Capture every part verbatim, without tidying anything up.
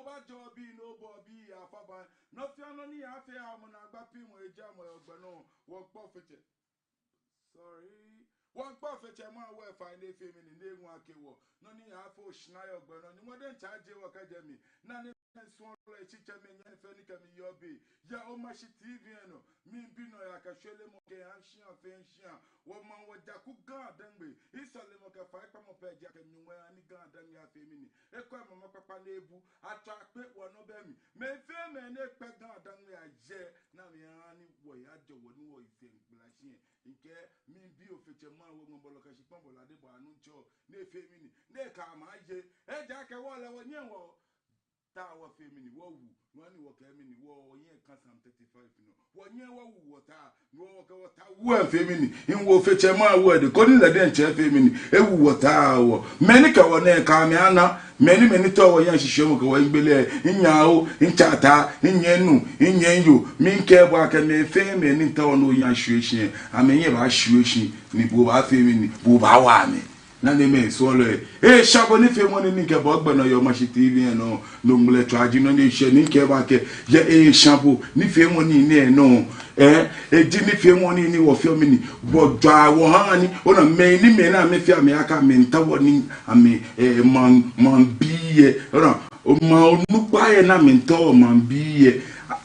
Obaajɔɔ bii ni obɔ bii yɛ afabaŋ. Nɔ fɛɛ nɔ ni yafee amɔ naagba piŋmɔ eji amɔ yɛ ogbɛ nɔ. Wɔkpɔ fitsɛ. Sorry. Wɔkpɔ fitsɛ mɔ awɛ fai ni efee mɛni ni eŋɔ akɛ wɔ. Nɔ ni yafee oshara yɛ ogbɛ nɔ. Nyɔŋmɔ diɛŋtsɛ ajie wɔ kɛjɛ mli. Nanemɛi suɔlɔi, tsɛmɛi, nyɛmɛi fɛɛ ni kɛ mi yɔɔ biɛ yɛ Omashi T V lɛ nɔ. Miibi nɔyaa kɛ shwelemɔ kɛha shia fɛɛ shia. Wɔmaŋ wɔjaku Ga-Dangme. Misɔlemɔ kɛ faikpamɔ pɛ ji akɛ Nyɔŋmɔ aha ni Ga-Dangme afee mɛni? Ekɔ emama kpakpa ni ebu. Atswa akpe wɔnɔ bɛ mli. Mɛi fɛɛ mɛi ni kpɛ Ga-Dangme ayɛ, ni amɛha ni wɔyajɔ wɔ ni wɔyi sɛɛ gbla shi. Mikɛ miibi ofitsɛ mɔ awɛ ŋɔɔbɔlɔ kɛ shikpɔŋ bɔlɔ adebɔɔ Nuŋtsɔ ni efee mɛni? Ni ekɛ amɛ aye. Ejaakɛ wɔ lɛ wɔnyɛŋ wɔ ta wɔfee mɛni? Wɔwu. Nɔ ni wɔkɛɛ mɛni? Wɔnyɛŋ ka Psalm thirty-five nɔ. Wɔnyɛŋ wɔwu wɔta. Nɔ wɔkɛɛ wɔta wu efee mɛni? Miiwo ofitsɛ mɔ awɛ dɛŋ koni lɛ diɛŋtsɛ efee mɛni? Ewu wɔta wɔ. Mɛi ni kɛ wɔ nɛɛ, kɛ amɛ ana. Mɛi ni, mɛi ni taoɔ wɔhiɛ ashishiumɔ kɛ wɔhiɛgbele, minyɛ oo, mitsɛ ataa, minyɛ nuu, minyɛ yoo, miikɛɛ bo akɛ mɛi fɛɛ mɛi ni taoɔ ni ohiɛ ashwie shi, amɛhiɛ baashwie shi, ni bo obaafee mɛni? Bo obaawa amɛ. Nanemɛi suɔlɔi, esha bo nifeemɔ nɛɛ ni mikɛba ogbɛ nɔ yɛ Omashi T V lɛ nɔ. No ŋmɛlɛtswaa ji nɔ ni eshɛ ni mikɛɛ bo akɛ, yɛ esha bo nifeemɔ nɛɛ nɔ, eh, eji nifeemɔ nɛɛ ni wɔfeɔ mɛni? Wɔjwaa wɔhaa ni, ona, mɛi ni, mɛi ni amɛfeɔ amɛyaka, amɛmiitao ni amɛ, eh, maŋ, maŋbii lɛ, ona, maŋ onukpai lɛ ni amɛmiitao maŋbii lɛ,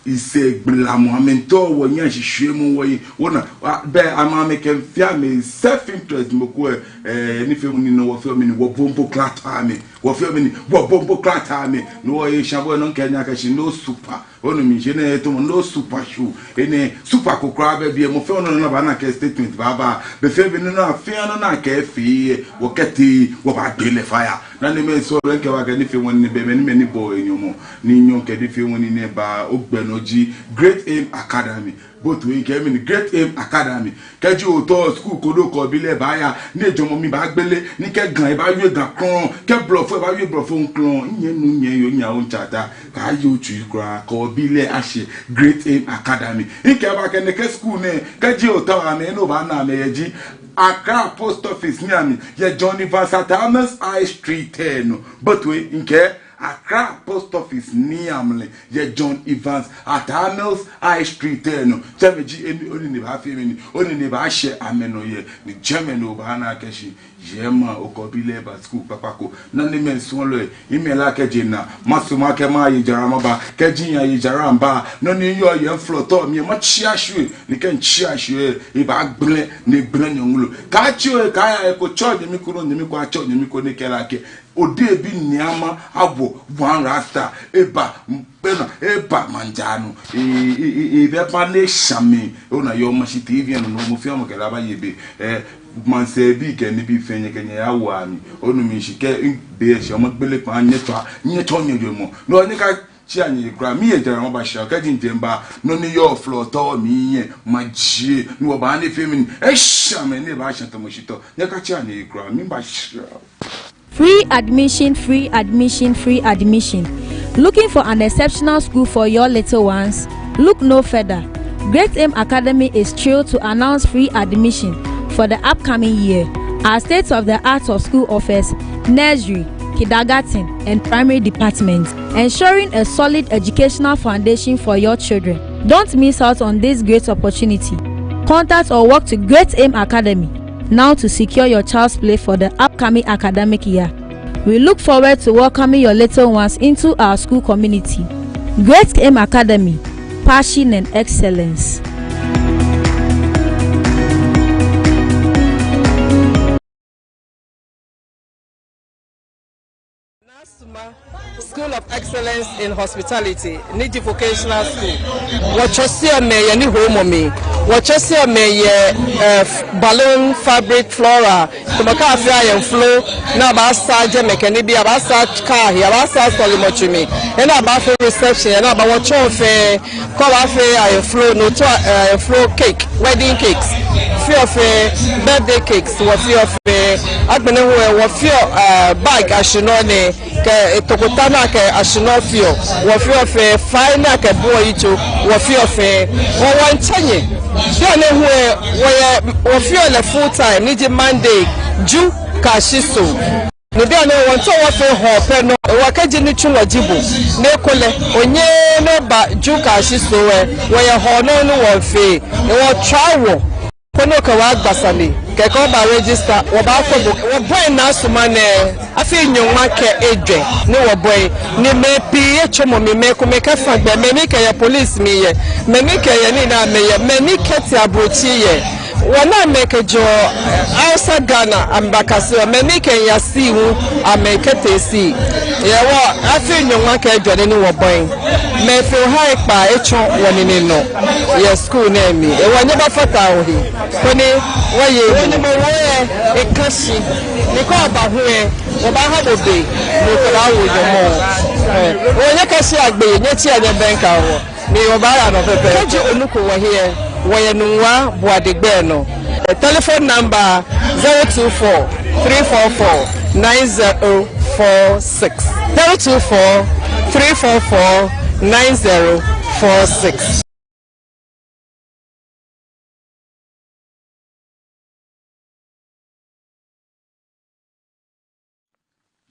yisɛɛgbalamɔ, amɛmiitao wɔhiɛ ashishwiemɔ wɔyi, ona, a, bɛ amɛ, amɛkɛfeɔ amɛ self interest mɔ ko, eh, nifeemɔ nɛɛ nɔ wɔfeɔ mɛni? Wɔbɔbɔ klatɔ amɛ. Wɔfeɔ mɛni? Wɔbɔbɔ klatɔ amɛ. No hewɔ esha bo nɔ ni mikɛɛ nyɛ akɛ shi no super. Onu mi, shi enɛ etamɔ no super show. Enɛ super ko kwraa bɛ biɛ. Mɔ fɛɛ mɔ ni baana akɛ statement baaba. Be fɛɛ be nɔ ni afeɔ nɔ ni akɛfeɔ lɛ, wɔkɛtee, wɔbaagbele fire. Nanemɛi suɔlɔi, mikɛɛ bo akɛ nifeemɔ nɛɛ bɛ mɛi ni, mɛi ni bɔɔ enyɔmɔ ni nyɔɔ kɛ nifeemɔ nɛɛ baa ogbɛ nɔ ji Great Aim Academy. Bo toi, mikɛɛ mɛni? Great Aim Academy. Kɛji ootao skul ko ni okɛ obi lɛ baaya, ni ejwɛŋmɔ mli baagbele, ni kɛ Ga ebaawie Ga krɔŋŋ, kɛ Blɔfo ebaawie Blɔfo krɔŋŋ, nyɛ nuu, nyɛ yoo, nyɛ awo, mitsɛ ataa, kaaye otsui kwraa, kɛ obi lɛ ashɛ Great Aim Academy. Mikɛɛ bo akɛ nɛkɛ skul nɛɛ, kɛji ootao amɛ, he ni obaana amɛ yɛ ji Accra Post Office mli, yɛ John Evans Atta Mills High Street lɛ nɔ. Bo toi, mikɛɛ Accra Post Office mli, yɛ John Evans Atta Mills High Street lɛ nɔ. Jɛmɛ ji he ni onine baafee mɛni? Onine baashɛ amɛnɔ yɛ, ni jɛmɛ ni obaana akɛ shi jeee mɔ okɛ obi lɛ eba skul kpakpa ko. Nanemɛi suɔlɔi, miimɛ la kɛjɛ naa, masumɔ akɛ maye jara maba, kɛji miyaye jara mba, nɔ ni yɔɔ yɛ miflɔtɔ mli lɛ matsi ashwie, ni kɛ mitsi ashwie lɛ, ebaagbele, ni egbele nyɔŋlo. Kaatsi oo, kaaya he ko, tsɛ onyɛmi ko, ni onyɛmi ko atsɛ onyɛmi ko ni ekɛɛ lɛ akɛ, Odehe bi Nii Ama Awo, one Rasta, eba, m-, eba, eba maŋ jara nɔ. E, e, e, e, ebɛ ba ni esha mi. Ona yɛ Omashi T V lɛ nɔ, mɔ fɛɛ mɔ kɛ lɛ baaye biɛ. Eh, maŋsɛɛbii kɛ nibii fɛɛ, nyɛkɛ nyɛhe awo mli. Onu mi shishi, kɛ be lɛ shi, magbele kpaa, nyɛtswa, nyɛtsɔ nyɛjwɛŋmɔ. No, nyɛkatsia nyɛhe kwraa. Miye jara maba shi, kɛji mijɛ mba, nɔ ni yɔɔ miflɔtɔ mli lɛ majie. Ni wɔbaaha ni efee mɛni? Esha mɛi ni baashã tamɔ shitɔ. Nyɛkatsia nyɛhe kwraa. Miiba shi. Free admission, free admission, free admission. Looking for an exceptional school for your little ones? Look no further. Great Aim Academy is thrilled to announce free admission for the upcoming year. Our state-of-the-art of school offers nursery, kindergarten, and primary departments, ensuring a solid educational foundation for your children. Don't miss out on this great opportunity. Contact or walk to Great Aim Academy now to secure your child's place for the upcoming academic year. We look forward to welcoming your little ones into our school community. Great Aim Academy, passion and excellence. Nasuma School of Excellence in Hospitality, ni ji vocational school. Wɔtsɔseɔ mɛi yɛ nihoomɔ mli. Wɔtsɔseɔ mɛi yɛ, eh, f-, balloon, fabric, floral. Tamɔ kɛ afee ayemflo, ni abaasaa jɛmɛ kɛ nibii, abaasaa kaa he, abaasaa sɔlemɔtsu mli. Ni abaafee reception, ni abaa, wɔtsɔɔ fɛɛ. Kɛ obaafee ayemflo, no otsɔɔ, eh, ayemflo cake, wedding cakes, feɔ fɛɛ, birthday cakes, wɔfeɔ fɛɛ. Agbɛnɛ hu lɛ, wɔfeɔ, eh, bag ashinɔ nɛɛ, kɛ, eh, tokota ni akɛ ashinɔ feɔ, wɔfeɔ fɛɛ, fai ni akɛbuɔ yitso, wɔfeɔ fɛɛ. Wɔ, wɔmiitsɛ nyɛ. Bianɛ hu lɛ, wɔyɛ, wɔfeɔ lɛ full time, ni ji Monday, Ju kɛyashi So. Ni bianɛ wɔmiitao wɔfee hɔɔ pɛ nɔ. Hewɔ kɛji nitsulɔ ji bo, ni ekolɛ onyɛɛɛ ni oba Juka shi so lɛ, wɔyɛ hɔɔ nɔ ni wɔmiifee. Hewɔ tswa wɔ koni okɛ wɔ agba sane, kɛkɛ oba register, wɔbaafo bo. Wɔbɔi Naa Suma nɛɛ afii nyɔŋma kɛ ejwɛ ni wɔbɔi. Ni mɛi pii etsɔmɔ mi, mɛi komɛi kɛfa gbɛ, mɛi ni kɛyɛ police mli yɛ, mɛi ni kɛyɛ nii ni amɛyɛ, mɛi ni kɛtee ablotsiri yɛ. Wɔna mɛi kɛjɛɔ outside Ghana amɛbakaseɔ, mɛi ni kɛmiiya sea hu amɛkɛtee sea. Hewɔ afii nyɔŋma kɛ ejwɛ ni wɔbɔi. Mɛi fioo ha ekpaa etsɔ wɔnine nɔ yɛ school nɛɛ mli. Hewɔ nyɛbafata ohe koni wɔye. Wɔnyɛmimɛi, wɔyɛ eka shi. Ni kɛ oba hu lɛ, wɔbaaha bo be ni okɛbaawo nyɔmɔ. Ɛɛ, wɔnyɛ eka shi agbe, nyɛtsia nyɛbɛŋkɛ wɔ. Ni wɔbaaya nɔ pɛpɛɛpɛ. Kɛji onuko wɔhe lɛ, wɔyɛ Nungua Boade gbɛ nɔ. Ɛɛ, telephone number zero two four three four four nine zero four six. Zero two four three four four nine zero four six.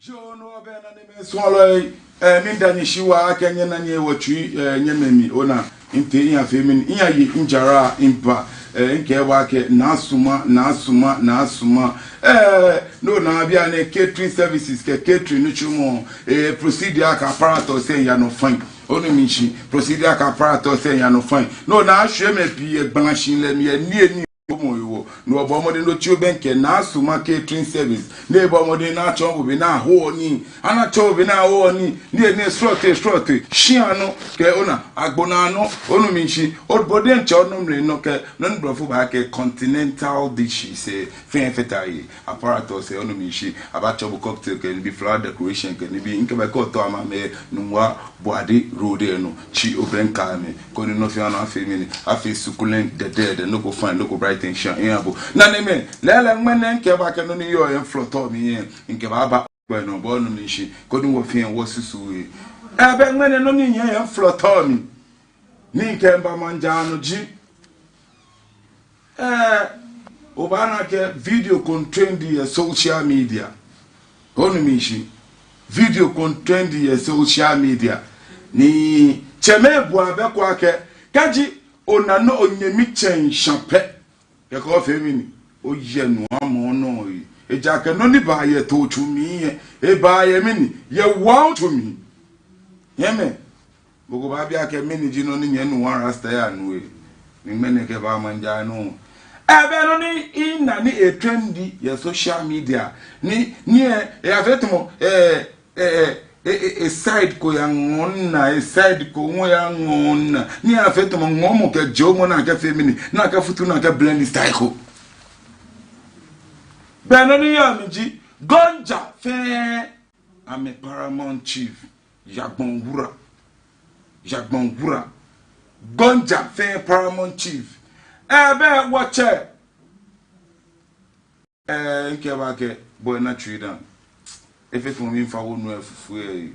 Yoo, no hewɔ bɛ nanemɛi suɔlɔi, ɛɛ, miida nyɛ shi waa akɛ nyɛna nyɛwo tsui, ɛɛ, nyɛmɛ mi, ona, mitee miyafee mɛni, miyaye mijara miba, ɛɛ, mikɛɛ bo akɛ Naa Suma, Naa Suma, Naa Suma, ɛɛ, no naa bianɛ catering services kɛ catering nitsumɔ, ɛɛ, procedure kɛ apparatus lɛ yaa nɔ fine. Onu mishishi, procedure kɛ apparatus lɛ yaa nɔ fine. No naa ashwie mɛi pii yɛ gbalashihilɛ mli yɛ niyenii komɛi hewɔ. No hewɔ bɔɔ mɔdɛŋ ni otsi obɛŋkɛ Naa Suma catering service. Ni ebɔɔ mɔdɛŋ ni atsɔɔ bo bɔ ni ahoɔ nii. Ni atsɔɔ bo bɔ ni ahoɔ nii. Niyenii srɔtoi srɔtoi. Shia nɔ kɛ, ona, agbo naa nɔ. Onu mishishi, o, bo diɛŋtsɛ onɔ mli nɔ kɛ nɔ ni blɔfo baakɛɛ continental dishes lɛ, fɛɛ efata he. Apparatus lɛ, onu mishishi, abaatsɔɔ bo cocktail kɛ nibii, flower decoration kɛ nibii. Mikɛɛ bo akɛ otao amɛ, Nungua Boade Road lɛ nɔ, tsi obɛŋkɛ amɛ, koni nɔ fɛɛ nɔ afee mɛni, afee succulent dɛdɛɛdɛ, nɔ ko fine, nɔ ko bright and shine, eha bo. Nanemɛi, lɛɛlɛŋ ŋmɛnɛ mikɛɛ bo akɛ nɔ ni yɔɔ yɛ miflɔtɔ mli lɛ, mikɛbaaba gbɛ nɔ, bo onu mishishi, koni wɔ fɛɛ wɔsusu he. Ɛɛ, bɛ ŋmɛnɛ nɔ ni yɔɔ yɛ miflɔtɔ mli ni mikɛbaaba maŋ jaa nɔ ji, ɛɛ, obaana akɛ video ko trend yɛ social media. Onu mishishi, video ko trend yɛ social media. Ni tsɛmɛi bu abɛ ko akɛ, kɛji ona nɔ onyɛmi tsɛ ŋshã pɛ, kɛkɛ ofee mɛni, oyɛ nu amrɔ nɔŋŋ. Ejaakɛ nɔ ni baa yɛ too tsu mli lɛ, ebaa yɛ mɛni, yɛ waw tsu mli. Nyɛmɛi, mɔ ko baabi akɛ mɛni ji nɔ ni nyɛnu wa rasta ya nu lɛ. Ni ŋmɛnɛ kɛba maŋ jaa nɔ. Ɛɛ, bɛ nɔ ni mina ni etrend yɛ social media. Ni, ni e, eyafee tamɔ, ɛɛ, ɛɛ, e, e, e side ko yaŋɔɔ naa, e side ko hu yaŋɔɔ naa. Ni eyafee tamɔ ŋɔɔmɔ kɛ jɔɔmɔ ni akɛfee mɛni, ni akɛfutu ni akɛ blend style ko. Bɛ nɔ ni yɔɔ mli ji, Gonja fɛɛ amɛ paramount chief, Yagbon Wura. Yagbon Wura. Gonja fɛɛ paramount chief. Ɛɛ, bɛ wɔtsɛ. Ɛɛ, mikɛɛ bo akɛ, bo ena tsui dã. Efee tamɔ mifa wonu lɛ fufui lɛ.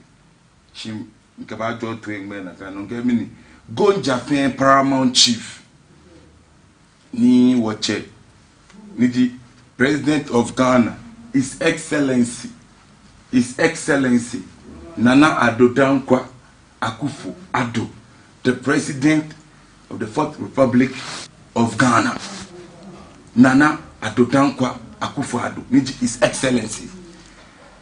Shi mikɛbaajɔɔ toi ŋmɛnɛ nakai nɔŋŋ, mikɛɛ mɛni, Gonja fɛɛ paramount chief. Ni wɔtsɛ, ni ji President of Ghana, His Excellency, His Excellency Nana Addo Dankwa Akufo-Addo, the President of the Fourth Republic of Ghana, Nana Addo Dankwa Akufo-Addo, ni ji His Excellency.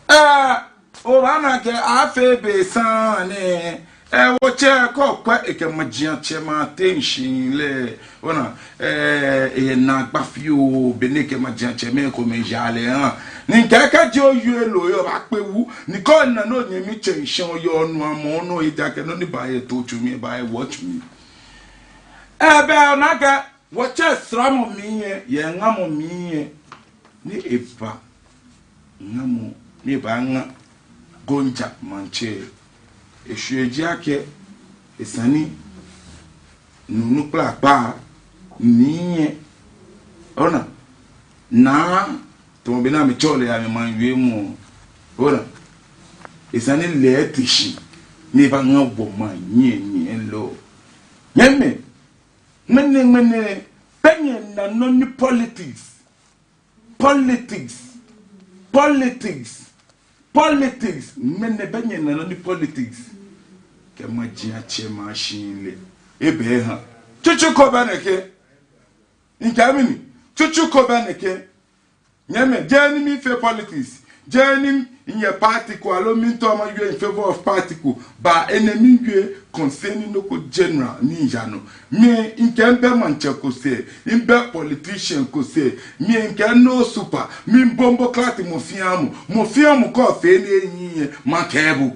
Ɛɛ, obaana akɛ afee be saŋŋ nɛɛ, ɛɛ, wɔtsɛ kɔkwɛ ekɛ majiatsɛmɛi attention lɛ, ona, ɛɛ, eyɛ naagba fioo, be ni ekɛ majiatsɛmɛi komɛi yaa lɛ ha. Ni mikɛɛ kɛji oyɔɔ lɛ, obaakpe wu, ni kɛ ona nɔ onyɛmi tsɛ ŋshã yɔɔ nu amrɔ nɔŋŋ, ejaakɛ nɔ ni baa yɛ too tsu mli, ebaa yɛ waw tsu mli. Ɛɛ, bɛ ona akɛ, wɔtsɛ sramɔ mli lɛ, yɛ ŋamɔ mli lɛ, ni eba ŋamɔ, ni ebaŋa Gonja maŋtsɛ. Eshwɛ ji akɛ, esa ni nuu nukpla kpaa mli lɛ, ona, naa, tamɔ bɔ ni amɛtsɛɔ lɛ yɛ amɛmaŋ wiemɔ, ona, esa ni lɛ ete shi, ni ebaŋa wɔ maŋ nyiɛnyiɛlɔ. Nyɛmɛi, ŋmɛnɛ, ŋmɛnɛ, bɛ nyɛna nɔ ni politics, politics, politics, Politics, mɛni bɛ nyɛnaa nɔ ni politics kɛ majiatsɛmɛi ashiŋ lɛ, ebɛ ha. Tsutsu ko bɛ nɛkɛ. Mikɛɛ mɛni, tsutsu ko bɛ nɛkɛ. Nyɛmɛi, jeee ni mifee politics, jeee ni miyɛ party ko aloo miitao mawie in favour of party ko, but enɛ miwie concerning nɔ ko general ni miyaa nɔ. Mi mikɛɛ mibɛ maŋtsɛ ko sɛɛ, mibɛ politician ko sɛɛ, mi mikɛɛ no super, mi bombo clat mɔ fɛɛ mɔ, mɔ fɛɛ mɔ ko fee ni eyi yɛ maŋ kɛ bo.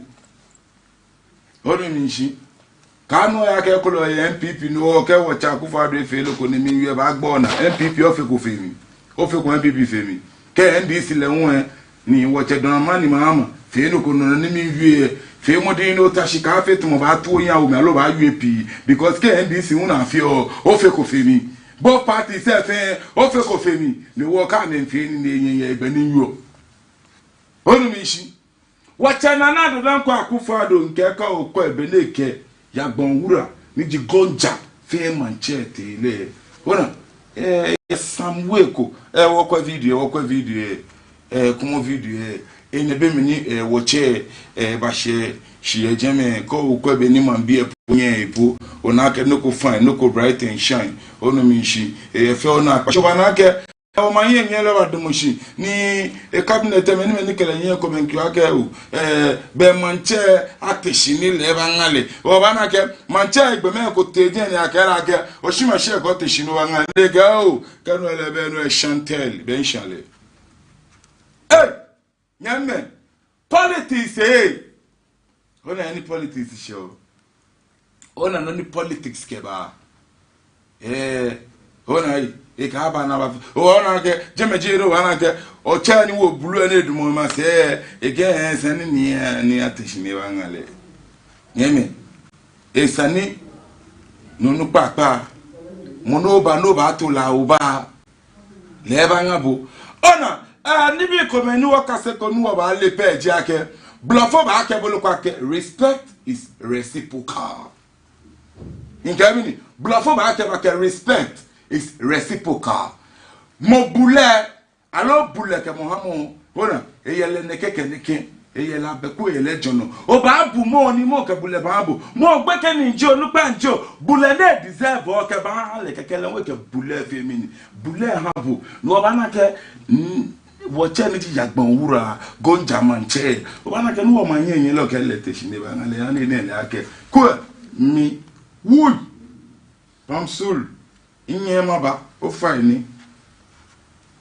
Onu mishishi. Kaaha oyakɛɛ kulɛ oyɛ N P P ni okɛɛ wɔtsɛ Akufo-Addo efee nɔ ko ni miwie baagbo naa. N P P ofeko fe mi. Ofeko N P P fe mi. Kɛ N D C lɛ ŋwɛi ni wɔtsɛ Dramani Mahama fee nɔ ko nɔ ni miwie. Fee mɔdɛŋ ni ota shi kaafee tamɔ baatu oyawo mi aloo baawie pii. Because kɛ N D C ŋwɛi naa fee o, ofeko fe mi. Both parties lɛ fɛɛ, ofeko fe mi. Ni wɔkɛ amɛ fee nii ni eyɛ yɛ gbɛ ni yoo. Onu mishishi. Wɔtsɛ Nana Addo Dankwa Akufo-Addo ŋkɛɛ kɛ okwɛ be ni ekɛ Yagbon Wura ni ji Gonja fee maŋtsɛ tee lɛ. Ona, eh, some way ko, eh, wɔkwɛ video, wɔkwɛ video, eh, eh, kwɛmɔ video, eh, enɛ be mli ni, eh, wɔtsɛ, eh, bashɛ shi yɛ jɛmɛ, kɛ okwɛ be ni maŋbii lɛ po nyɛ po, ona akɛ nɔ ko fine, nɔ ko bright and shine, onu mishishi, eh, fɛɛ ona akpa. Shi obaana akɛ, Ɛ, omanye nyɛ lɛ badamɔ shi ni e cabinet mɛi ni mɛi ni kɛ lɛ nyiɛ komɛi ŋkɛɛ akɛ o, ɛ, bɛ maŋtsɛ ate shi ni lɛ ebaŋa lɛ. Obaana akɛ maŋtsɛ gbɔmɛi ko tee jɛi ni akɛɛ lɛ akɛ oshi mashi ko te shi ni obaŋa lɛ. Ni ekɛɛ o, kɛ no lɛ bɛ no lɛ Chantel bɛ ŋshã lɛ. Ei! Nyɛmɛi, politics ee. Ona he ni politics shɛɔ. Ona nɔ ni politics kɛba. Ee, ona ei, ekɛɛ aba ni aba. Ona akɛ, jɛmɛ ji no, ona akɛ, otsɛ ni wo bulu ni edumɔ ma sɛɛ, ekɛɛ esa ni ni, ni ate shi ni ebaŋa lɛ. Nyɛmɛi, esa ni nɔ nɔ kpakpa, mɔ ni oba, ni oba to la oba. Lɛ ebaŋa bo. Ona, eh, nibii komɛi ni wɔkase ko ni wɔbaale pɛ ji akɛ, blɔfo baakɛɛ bo nɔ ko akɛ, respect is reciprocal. Ŋkɛɛ mɛni, blɔfo baakɛɛ bo akɛ, respect is reciprocal. Mɔ bulɛ, aloo bulɛ kɛ mɔ hamɔ, ona, eyɛ lɛ nɛkɛ kɛ nɛkɛ. Eyɛ lɛ abɛku, eyɛ lɛ jɔɔmɔ. Obaabu mɔ ni mɔ kɛ bulɛ baabu. Mɔ gbekɛ ni ji o, onukpa ni ji o, bulɛ ni e deserve o, okɛbaaha lɛ kɛkɛ lɛ hu ekɛ bulɛ fee mɛni. Bulɛ ha bo. Ni obaana akɛ, mm, wɔtsɛ ni ji Yagbon Wura, Gonja maŋtsɛ. Obaana akɛ ni wɔmanye nyɛ lɛ okɛ lɛ te shi ni ebaŋa lɛ, ani ni lɛ akɛ. Kwɛ, mi, wui, Pamsul. Minyɛŋ maba, ofainɛ.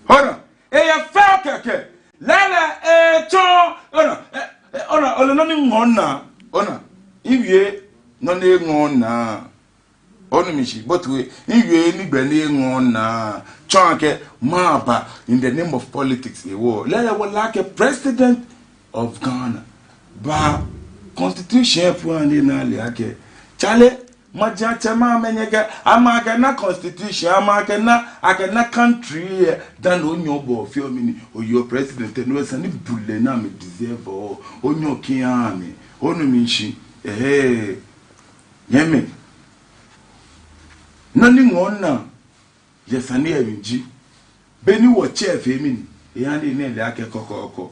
Ona, eyɛ fɛo kɛkɛ. Lɛɛlɛŋ, etsɔ, ona, ɛ, ɛ, ona, ole nɔ ni ŋɔɔ minaa. Ona, miwie nɔ ni ŋɔɔ minaa. Onu mishishi, but wait, miwie nɛgbɛ ni ŋɔɔ minaa. Tsɔɔ akɛ, maba, in the name of politics, ewo. Lɛɛlɛŋ, wɔle akɛ president of Ghana. Ba constitution po ni ale akɛ. Chale, majiatsɛmɛi amɛnyɛ kɛ, amɛkɛ na constitution, amɛkɛ na, akɛ na country yɛ, dani onyɛ obɔ fio mɛni, oye president, no esa ni bulɛ ni amɛ deserve o, onyɛ okɛha amɛ, onu mishishi, ɛhɛɛ, nyɛmɛi. Nɔ ni ŋɔɔ minaa, yɛ sane lɛ mli ji, be ni wɔtsɛ fee mɛni, eha ni ele akɛ kɔkɔɔkɔ.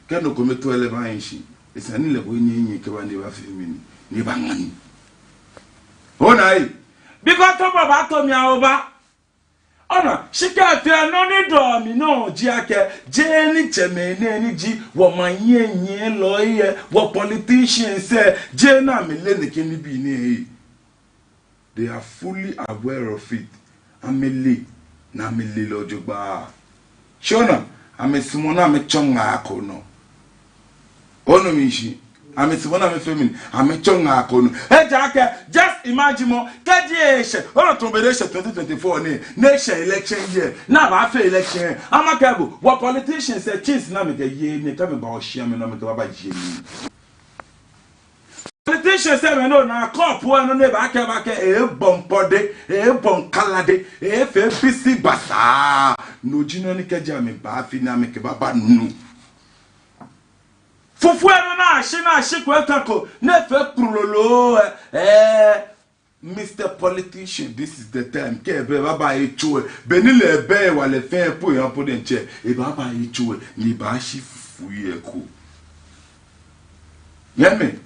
Kɛ nɔ kome too lɛ bahi shi, esa ni lɛ hu enyɛ enyɛ ekɛba ni ebafee mɛni, ni ebaŋa nii. Ona ei. Because tɔ bɔ baato mi awo ba. Ona, shi kɛ fee nɔ ni dɔ mi nɔ ji akɛ, jeee ni tsɛmɛi nɛɛ ni ji, wɔmanye nyɛlɔi lɛ, wɔ politicians lɛ, jeee ni amɛle nɛkɛ nibii nɛɛ. They are fully aware of it. Amɛle, ni amɛle lɛ jogbaŋŋ. Shi ona, amɛsumɔɔ ni amɛtsɔ ŋaa ko nɔ. Onu mishishi. Amɛsumɔɔ ni amɛfee mɛni, amɛtsɔ ŋaa ko nɔ. Ejaakɛ, just imagine mɔ, kɛji eshɛ, ona tamɔ be ni eshɛ twenty twenty-four nɛɛ, ni eshɛ election year, ni abaafee election, amakɛɛ bo, wɔ politicians lɛ things ni amɛkɛye nɛɛ, kɛ amɛba oshia mli ni amɛkɛba baye nii. Politicians lɛ mɛi nɔ ni akɔ po lɛ nɔ ni baakɛɛ, baakɛɛ, ebɔ mpɔde, ebɔ nkalade, efee bisi basaa. No ji nɔ ni kɛji amɛbaafee ni amɛkɛba baanu. Fufui lɛ nɔ ni ashi ni ashi ko eka ko, ni efee kpulolo, ɛɛ, ɛɛ. Mister Politician, this is the time. Kɛ ebɛ, ebaabaye tsɔ ɛ. Be ni lɛ ebɛ, wala fɛɛ po ya po diɛŋtsɛ, ebaabaye tsɔ ɛ, ni ebaashi fufui eko. Nyɛmi,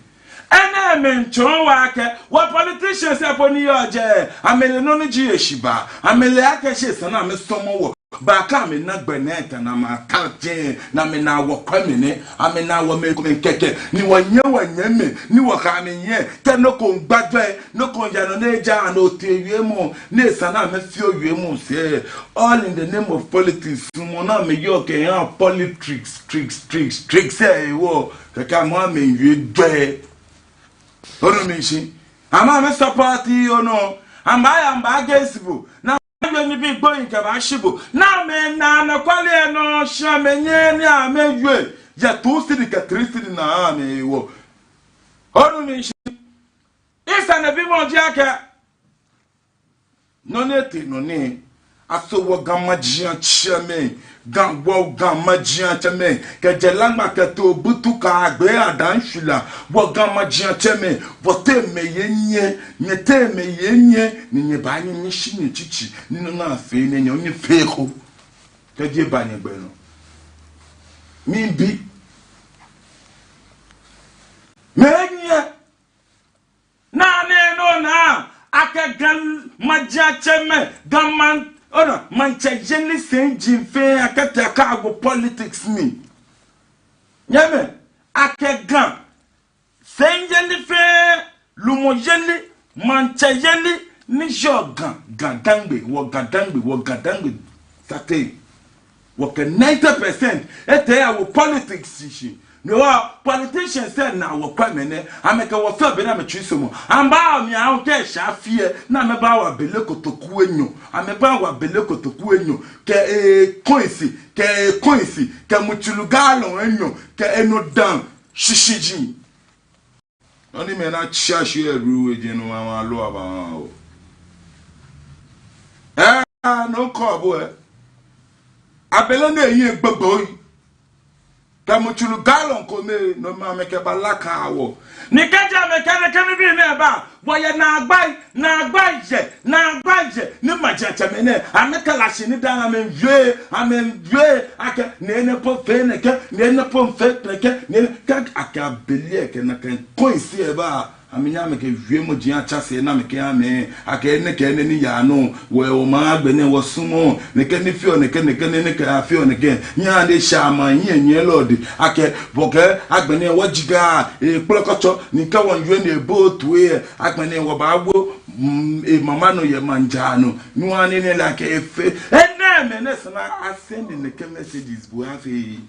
enɛɛmɛi miitsɔɔ wɔ akɛ, wɔ politicians lɛ po ni yɔɔ jɛi, amɛle nɔ ni ji heshibaa, amɛle akɛ shi esa ni amɛsɔmɔ wɔ. Bɔ ni amɛna gbɛ nɛɛ ta ni amɛkɛ jɛi, ni amɛna wɔkwɛmɛi nɛɛ, amɛna wɔmɛi komɛi kɛkɛ, ni wɔnyɛ wɔnyɛmɛi, ni wɔkɛ amɛ yɛ, kɛ nɔ ko miigba jɛi, nɔ ko miiya nɔ ni ejaaa nɔ, otee wiemɔ, ni esa ni amɛfee wiemɔ sɛɛ. All in the name of politics, mɔ ni amɛyɔɔ kɛha politics, tricks, tricks, tricks, eh, wɔ, kɛkɛ amɛ amɛwie jɛi. Onu mi shishi? Amɛ amɛ support yi, onu. Amɛya amɛ against bo. Ni amɛwie nibii gbohii kɛbashi bo. Ni amɛna anɔkwale lɛ nɔ, shi amɛnyɛɛɛ ni amɛwie. Yɛ two cedi kɛ three cedi ni amɛwo. Onu mi shishi? Esa ni bimɔ ji akɛ nɔ ni etee nɔ nɛɛ, aso wɔ Ga majiatsɛmɛi, Ga, wɔ Ga majiatsɛmɛi, kɛjɛ Laŋma kɛtee Obutu kɛyagbe Adanshwila, wɔ Ga majiatsɛmɛi, wɔteŋ mɛi yɛ nyɛ, nyɛteŋ mɛi yɛ nyɛ, ni nyɛbaanyɛ nyɛshi nyɛtsitsi, ni nɔ ni afee nɛɛ nyɛ, nyɛfee eko. Kɛji eba nyɛgbɛ nɔ, mibi. Mɛi yɛ nyɛ. Naa nɛɛ nɔ naa, akɛ Ga majiatsɛmɛi, Ga maŋ, ona, maŋtsɛyeli sɛi ji fɛɛ, akɛtee akɛwo politics mli. Nyɛmɛi, akɛ Ga sɛiyeli fɛɛ, lumɔyeli, maŋtsɛyeli, ni yɔɔ Ga, Ga-Dangme, wɔ Ga-Dangme, wɔ Ga-Dangme sate. Wɔkɛ ninety percent etee eyawo politics shishi. Ni wɔ politicians lɛ ni wɔkwɛmɛi nɛɛ, amɛkɛ wɔ fɛɛ bɛ ni amɛtsui sɔmɔ. Amɛbaa mli awo kɛ sha fie, ni amɛbaawo abele kotoku enyɔ. Amɛbaawo abele kotoku enyɔ. Kɛ, eh, coins, kɛ, eh, coins, kɛ mutsuru galɔn enyɔ, kɛ enɔ dãa shishijii. Nɔ ni mɛi ni atsia shi yɛ Brewery jɛ nɔ, amɛloo abawo. Ɛɛ, nɔ ko bɔ ɛ. Abele nɛɛ yɛ gbogbo yi. Kɛ mutsuru galɔn kome, no mli amɛkɛbaa laka wɔ. Ni kɛji amɛkɛ nɛkɛ nibii nɛɛ ba, wɔyɛ naagbai, naagbai yɛ, naagbai yɛ, ni majiatsɛmɛi nɛɛ, amɛkala shi ni daa amɛwie, amɛwie, akɛ, nɛɛ nɛɛ po fee nɛkɛ, nɛɛ nɛɛ po fee nɛkɛ, nɛɛ nɛɛ, kɛ akɛ abele kɛ nakai coins lɛ ba, amɛnyɛ amɛkɛ wiemɔ ji atsa sɛɛ ni amɛkɛha amɛ, akɛ nɛkɛ nɛɛ ni yaa nɔ, wɔ, wɔmaŋ agbɛnɛ wɔsumɔɔɔ, nɛkɛ ni feɔ nɛkɛ, nɛkɛ nɛɛ, nɛkɛ afeɔ nɛkɛ, nyɛhaa ni esha maŋ hiɛnyiɛlɔ dɛŋ, akɛ, bɔ kɛ, agbɛnɛ wɔjiga, ekplɔ kɔtsɔ, ni kɛ wɔwie ni ebo toi lɛ, agbɛnɛ wɔbaawo, mm, emama nɔ yɛ maŋ jaa nɔ. Nɔ hewɔ ni nɛɛ lɛ akɛ efee. Enɛɛmɛi nɛɛ esa ni asend nɛkɛ messages bo afee.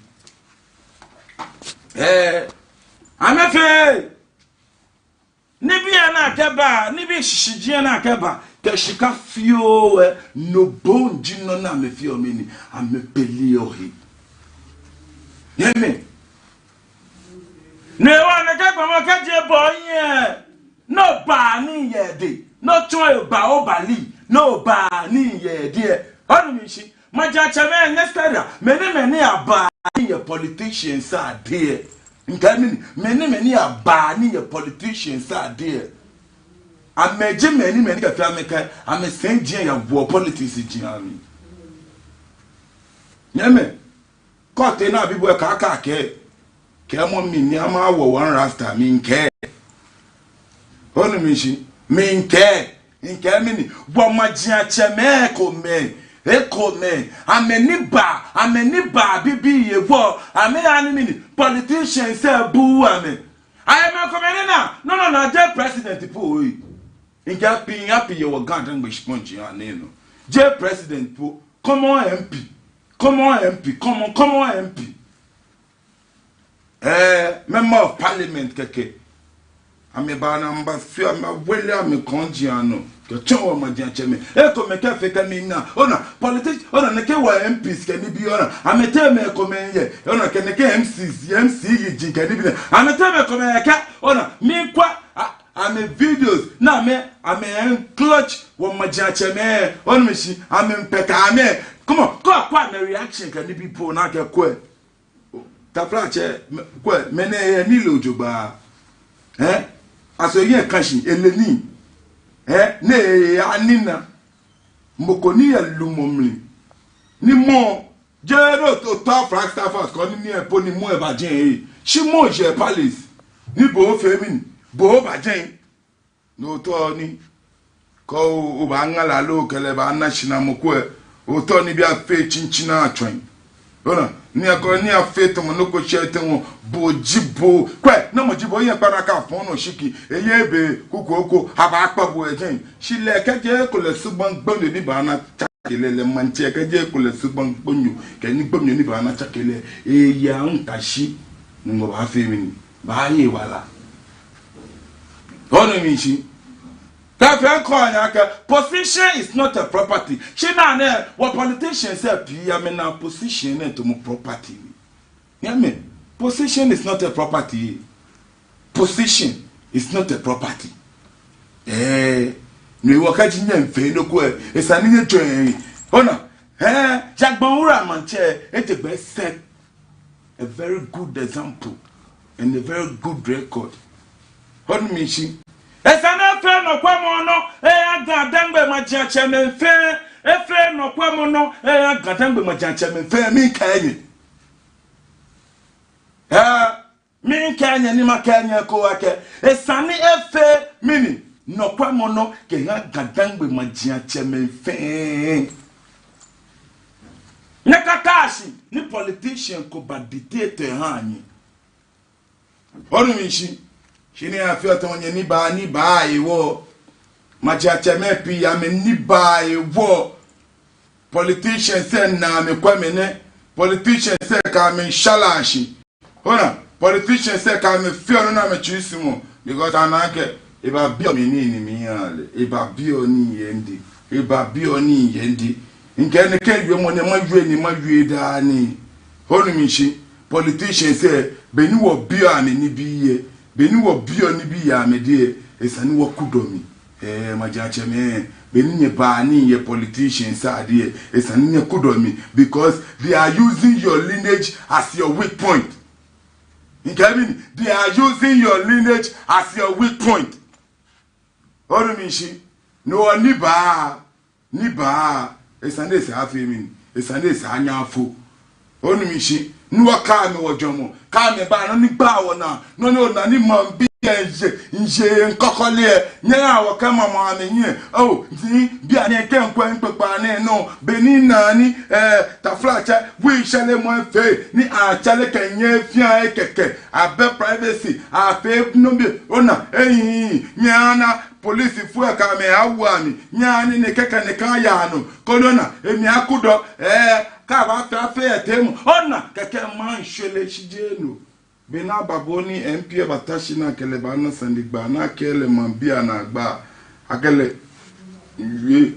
Ɛɛ, amɛfee. Nibii ni akɛba, nibii shishijii ni akɛba, kɛ shika fioo lɛ, no bɔ ji nɔ ni amɛfeɔ mɛni, amɛbeleɔ he. Nyɛmɛi. Ni wɔ nɛkɛ gbɔmɔ kɛji ebɔ yɛ. No baa ni yɛ dɛŋ. No tsɔɔ eba obali. No baa ni yɛ dɛŋ. Onu mi shishi. Majiatsɛmɛi, next area. Mɛni, mɛni abaa ni yɛ politicians adɛŋ. Ŋkɛɛ mɛni, mɛni, mɛni abaa ni yɛ politicians adɛŋ. Amɛji mɛni, mɛni kɛfee amɛkɛ, amɛsɛŋ jɛi yawo politics jɛi amli. Nyɛmɛi. Kɛ otee ni abi bo lɛ, kaakɛɛ akɛ, kɛɛmɔ mi ni ama wɔ one rasta, miikɛɛ. Onu mi shishi, miikɛɛ, miikɛɛ mɛni, wɔ majiatsɛmɛi ekomɛi, ekomɛi, amɛ ni baa, amɛ ni baa bibii yɛ wɔ, amɛha ni mɛni, politicians lɛ bu amɛ. Ayɛ mɛi komɛi ni na, no, no, na jeee president po, oi. Miikɛɛ pii, apii yɛ wɔ Ga-Dangme shikpɔŋ ji anɛ nɔ. Jeee president po, common M P. Common M P, common, common M P. Eh, member of parliament kɛkɛ. Amɛbaa ni amɛbafee, amɛbawele amɛkɔŋ ji anɔ. Kɛtsɔ wɔ majiatsɛmɛi. Ekomɛi kɛfee kɛ mina. Ona, politics, ona, nɛkɛ wɔ M Ps kɛ nibii, ona. Amɛteŋ mɛi komɛi yɛ. Ona, kɛ nɛkɛ M Cs, M C yiji kɛ nibii nɛɛ. Amɛteŋ mɛi komɛi yɛ kɛ, ona, miikwɛ, a, amɛ videos, ni amɛ, amɛ encroach wɔ majiatsɛmɛi. Onu mi shishi, amɛmiipɛkɛ amɛ. Come on, kɛ okwɛ amɛ reaction kɛ nibii po ni akɛkwɛ. Taflatsɛ, mɛ-, kwɛ, mɛnɛ eyɛ nilee jogbaŋŋ. Eh? Aso eyɛ kanshi, ele nii. Ɛɛ, ni eya nina. Mɔ ko ni yɛ lumɔ mli. Ni mɔ, jeee otao Flagstaff House koni ni epo ni mɔ eba jɛi. Shi mɔ jɛ palace. Ni bo ofee mɛni, bo oba jɛi. No otao ni. Kɛ o, obaaŋa lɛ loo kɛ lɛ baana shinamɔ ko lɛ. Otao ni bii afee tsitsi ni atsɔi. Ona, ni akɔ ni afee tamɔ nɔ ko shɛ tamɔ bo ji bo. Kwɛ, namɔ ji bo, yɛ kpara ka fɔn no shiki. Eye be kuku oko, abaakpa bo ejɛi. Shi lɛ kɛjɛ ekolɛ subaŋ gbonyo ni baana tsake lɛ, lɛ maŋtsɛ kɛjɛ ekolɛ subaŋ gbonyo. Kɛ ni gbonyo ni baana tsake lɛ. Eya ŋta shi. Ni ŋɔ baafee mɛni. Baaye wala. Onu mishishi. Tafia kɔ nya akɛ, position is not a property. Shi naa nɛɛ, wɔ politicians lɛ pii amɛna position lɛ tamɔ property ni. Nyɛmi, position is not a property. Position is not a property. Ɛɛ, ni wɔ kɛji nyɛmiifee nɔ ko lɛ, esa ni nyɛtsɔɔ. Ona, ɛɛ, Jagbaŋ Wura Maŋtsɛ, ete gbɛ sɛ. A very good example and a very good record. Onu mishishi. Esa ni efee nɔkwɛmɔnɔ eha Ga-Dangme majiatsɛmɛi fɛɛ. Efee nɔkwɛmɔnɔ eha Ga-Dangme majiatsɛmɛi fɛɛ. Miikɛɛ nyɛ. Ɛɛ, miikɛɛ nyɛ ni makɛɛ nyɛ ekoŋŋ akɛ, esa ni efee mɛni, nɔkwɛmɔnɔ kɛha Ga-Dangme majiatsɛmɛi fɛɛ. Nyɛkataashi ni politician ko ba dictate eha nyɛ. Onu mishishi. Shi ni afee tamɔ nyɛ ni baa, ni baa ewo. Majiatsɛmɛi pii amɛ ni baa ewo. Politicians lɛ naa amɛkwɛ mɛni. Politicians lɛ kɛ amɛ shala shi. Ona, politicians lɛ kɛ amɛ fee nɔ ni amɛtsu shi mɔ. Because ana akɛ, ebabiɔ mi nii ni miiha lɛ. Ebabiɔ nii yɛ midɛŋ. Ebabiɔ nii yɛ midɛŋ. Mikɛɛ nɛkɛ wiemɔ nɛɛ mawie ni mawie daa nɛɛ. Onu mishishi. Politicians lɛ, be ni wɔbiɔ amɛ nibii lɛ, be ni wɔbiɔ nibii yɛ amɛdɛŋ lɛ, esa ni wɔkudɔ mli. Ɛɛ, majiatsɛmɛi, be ni nyɛbaa nii yɛ politicians adɛŋ lɛ, esa ni nyɛkudɔ mli, because they are using your lineage as your weak point. Mikɛɛ mɛni, they are using your lineage as your weak point. Onu mishishi. No ni baa, ni baa, esa ni esa afee mɛni, esa ni esa anyɛ afo. Onu mishishi. Ni wɔkɛ amɛ wɔjɔɔmɔ, kɛ amɛba nɔ ni gbaa wɔnaa, nɔ ni ona ni maŋbii lɛ miije, miije mikɔkɔle lɛ, nyɛhaa wɔkɛmamɔ amɛhiɛ. Oo, ni bianɛ kɛ mikwɛ mikpokpaa nɛɛ nɔ, be ni naa ni, ɛɛ, taflatsɛ, wishɛlɛmɔ efee, ni atsɛlɛ kɛ nyɛ fɛɛ kɛkɛ, abɛ privacy, afee nɔ bi, ona, ehiii, nyɛhaa ana, policefoi lɛ kɛ amɛ awo amɛ, nyɛhaa ni nɛkɛ kɛ nɛkɛ aya nɔ, koni ona, emli akudɔ, ɛɛ, kɛ abaafee afee yɛ teemɔ, ona, kɛkɛ maŋ shwere shi jeee no. Be ni ababɔ ni MP lɛ bata shi ni akɛ lɛ baana sanegbaa, ni akɛɛ lɛ maŋbii anaagba, akɛ lɛ wie,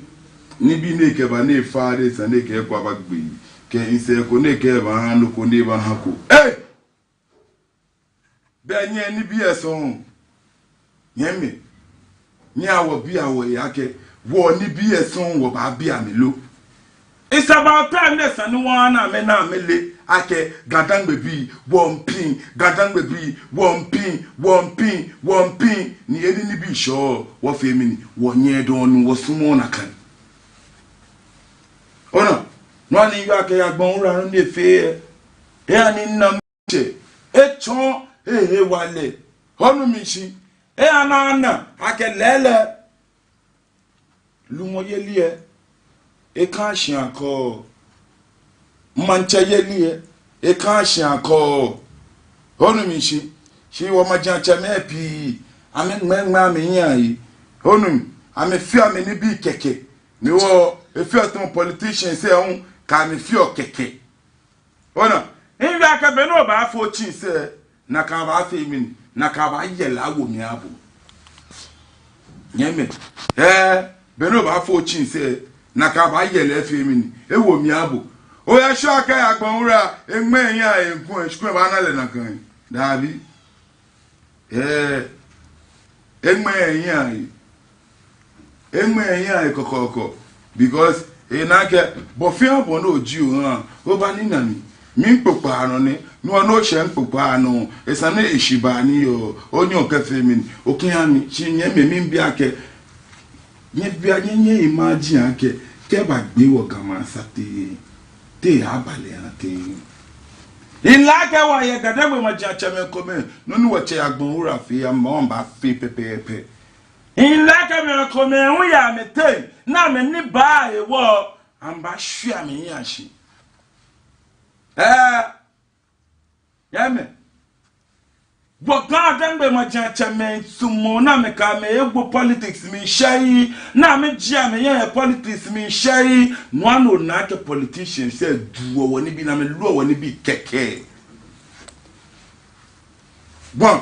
nibii ni ekɛba ni efa lɛ esa ni ekɛ eko abagbe, kɛ nsɛɛ ko ni ekɛbaaha nɔ ko ni ebaahako. Ei! Bɛ nyɛ nibii lɛ sɔŋŋ. Nyɛmimɛi, nyɛhaa wɔbia wɔhe akɛ, wɔ nibii lɛ sɔŋŋ wɔbaabi amɛ lo? It's about time ni esa ni wɔna amɛ, ni amɛle akɛ Ga-Dangme bii, wɔmiipiŋ, Ga-Dangme bii, wɔmiipiŋ, wɔmiipiŋ, wɔmiipiŋ, ni eni nibii shɛɔ, wɔfee mɛni, wɔnyɛ dɔŋŋ ni wɔsumɔɔ nakai. Ona, nɔ ni yɔɔ akɛ Jagbaŋ Wura nɔ ni efee lɛ, eha ni nam tsɛ, etsɔ ehe wala. Onu mishishi. Eha ni ana akɛ lɛɛlɛŋ lumɔyeli lɛ, ekã shi akɔ. Maŋtsɛyeli lɛ, ekã shi akɔ. Onu mishishi. Shi wɔ majiatsɛmɛi pii, amɛŋmɛŋmɛ amɛhiɛ ayi. Onu, amɛfeɔ amɛnibii kɛkɛ. Ni wɔ, efeɔ tamɔ politicians lɛ hu, kɛ amɛfeɔ kɛkɛ. Ona, miiwie akɛ be ni obaafo tsɛnsi lɛ, nakai baafee mɛni, nakai baayɛ lɛ awo mli aha bo. Nyɛmimɛi, ɛɛ, be ni obaafo tsɛnsi lɛ, nakai baayɛ lɛ afee mɛni, ewo mli aha bo. Oyashɔ akɛ Jagbaŋ Wura, eŋmɛ ehiɛ eku, eku baana lɛ nakai. Dabi. Ɛɛ, eŋmɛ ehiɛ ayi. Eŋmɛ ehiɛ ayi kɔkɔɔkɔ. Because ena akɛ, bɔ fɛɛ bɔ ni oji oha, obanina mi. Mikpokpaa nɔ nɛ, nɔ ni oshɛ mikpokpaa nɔ, esa ni eshi ba ni yɔɔ, onyɛ okɛfee mɛni, okɛha mi, shi nyɛmimɛi miibi akɛ, Nyɛbia nyɛ nyɛ imagine akɛ, kɛ ebagbe wɔ Ga maŋ sane tɛŋŋ, te aaaba lɛ tɛŋŋ. Mile akɛ wɔyɛ Ga-Dangme majiatsɛmɛi komɛi, nɔ ni wɔtsɛ Agbɔnwura fee, amɛ hu amɛbaafee pɛpɛɛpɛ. Mile akɛ mɛi komɛi hu yɛ amɛteŋ, ni amɛnii baa hewɔ, amɛbaashwie amɛhiɛ shi. Ɛɛ, yɛ mɛi. Wɔ Ga-Dangme majiatsɛmɛi sumɔɔ ni amɛkɛ amɛhe egbo politics mli shɛɛ, ni amɛjie amɛhiɛ yɛ politics mli shɛɛ, no hewɔ ni ona akɛ politicians lɛ duɔ wɔnibii ni amɛluɔ wɔnibii kɛkɛ. Bon,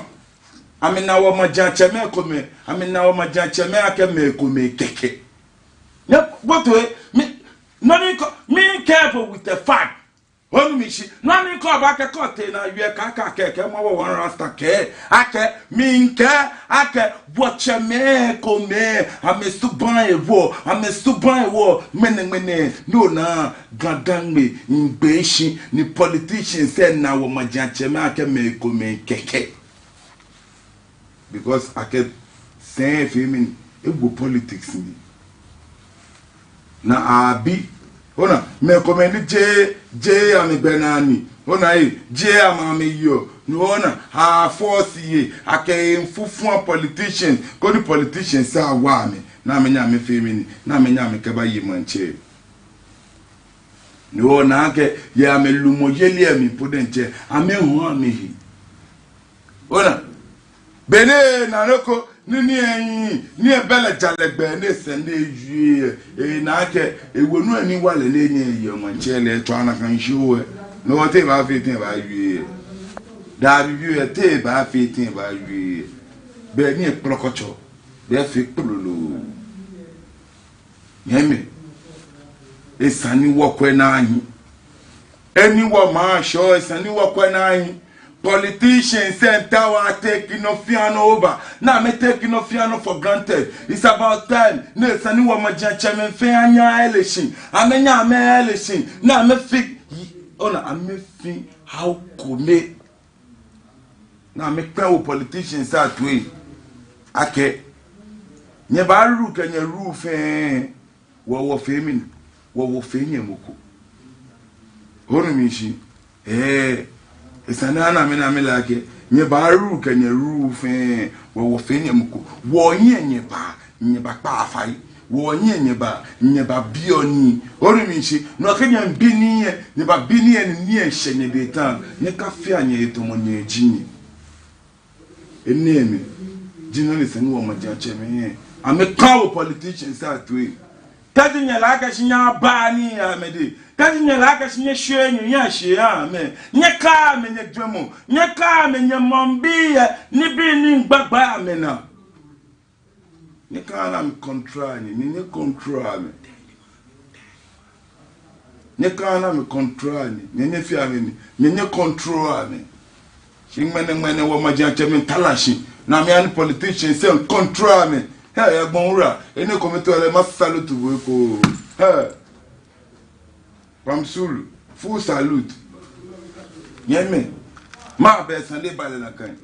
amɛna wɔ majiatsɛmɛi komɛi, amɛna wɔ majiatsɛmɛi akɛ mɛi komɛi kɛkɛ. Nyɛbote he, mi, nɔ ni mikɛɛ, mikɛɛ bo with a fact. Onu mi shishi, nɔ ni mikɛɔ bo akɛ kɛ otee ni oyɛ kaka kɛkɛ, mɔ wɔ one rasta kɛɛ akɛ, mikɛɛ akɛ, wɔtsɛmɛi komɛi, amɛsubaŋ hewɔ, amɛsubaŋ hewɔ, ŋmɛnɛŋmɛnɛ, no hewɔ ni Ga-Dangme miigbee shi, ni politicians lɛ na wɔ majiatsɛmɛi akɛ mɛi komɛi kɛkɛ. Because akɛ sɛɛ fee mɛni, egbo politics mli. Ni abi, ona, mɛi komɛi ni jeee, jeee amɛgbɛnaa ni, ona, ee, jeee amɛ amɛyeɔ, no hewɔ ni a-force he, akɛ e-force politician, koni politicians lɛ awa amɛ, ni amɛnyɛ amɛfee mɛni, ni amɛnyɛ amɛkɛbaye maŋtsɛ. No hewɔ ni akɛ, yɛ amɛlumɔyeli lɛ mli po diɛŋtsɛ, amɛhu amɛhe. Ona, be ni ena nɔ ko, ni, ni eyi, ni ebɛ lɛ jalɛ gbɛ, ni esa ni ewie, ena akɛ, ewo nɔ ni wa lɛ ni enyɛ eye maŋtsɛ lɛ, etsɔ ana kan shi owe. No hewɔ te ebaafee tɛŋŋ ebaawie? Daabi, bibioo, te ebaafee tɛŋŋ ebaawie? Be ni ekplɔkɔtsɔ, be efee kplolo. Nyɛmimɛi, esa ni wɔkwɛ nɔ ni, eni wɔmaŋ shɔ, esa ni wɔkwɛ nɔ ni. Politicians lɛ miitao a-take nɔ fɛɛ nɔ over, ni amɛ-take nɔ fɛɛ nɔ for granted. It's about time. Ni esa ni wɔ majiatsɛmɛi fɛɛ anyɛ a-election. Amɛnyɛ amɛ-election. Ni amɛfee, ona, amɛfee how kome. Ni amɛkpɛ wɔ politicians lɛ atoi akɛ, nyɛbaa-rule kɛ nyɛ-rule fɛɛ, wɔ wɔfee mɛni, wɔ wɔfee nyɛ mɔ ko. Onu mi shishi? Ee, esa ni ana amɛ ni amɛle akɛ, nyɛbaa-rule kɛ nyɛ-rule fɛɛ, wɔ wɔfee nyɛ mɔ ko. Wɔnyɛ nyɛba, nyɛbakpa fai. Wɔnyɛ nyɛba, nyɛbabiɔ nii. Onu mi shishi? No hewɔ kɛ nyɛbi nii lɛ, nyɛbabi nii lɛ ni nii lɛ shɛ nyɛdɛŋ tã, nyɛkafea nyɛhe tamɔ nyɛji nii. Enɛɛmɛi ji nɔ ni esa ni wɔ majiatsɛmɛi lɛ amɛkpa wɔ politicians lɛ atoi. Kɛji nyɛle akɛ shi nyɛbaa nii yɛ amɛdɛŋ, kɛji nyɛle akɛ shi nyɛshwieɔ nyɛhiɛ shi yɛ amɛ, nyɛkɛa amɛ nyɛjwɛŋmɔ, nyɛkɛa amɛ nyɛmaŋbii lɛ nibii ni miigba gbɛ yɛ amɛnaa. Nyɛkaha amɛ-control nii, nyɛ nyɛ-control amɛ. Nyɛkaha amɛ-control nii, nyɛ nyɛfea amɛ nii, nyɛ nyɛ-control amɛ. Shi ŋmɛnɛŋmɛnɛ wɔ majiatsɛmɛi tara shi, ni amɛha ni politicians lɛ control amɛ. Hɛɛ, Agbɔnwura, enɛ kome too lɛ, ma-salute bo eko. Hɛɛ. Pam Sulu, full salute. Nyɛmimɛi, mɛɛ be sane ba lɛ nakai?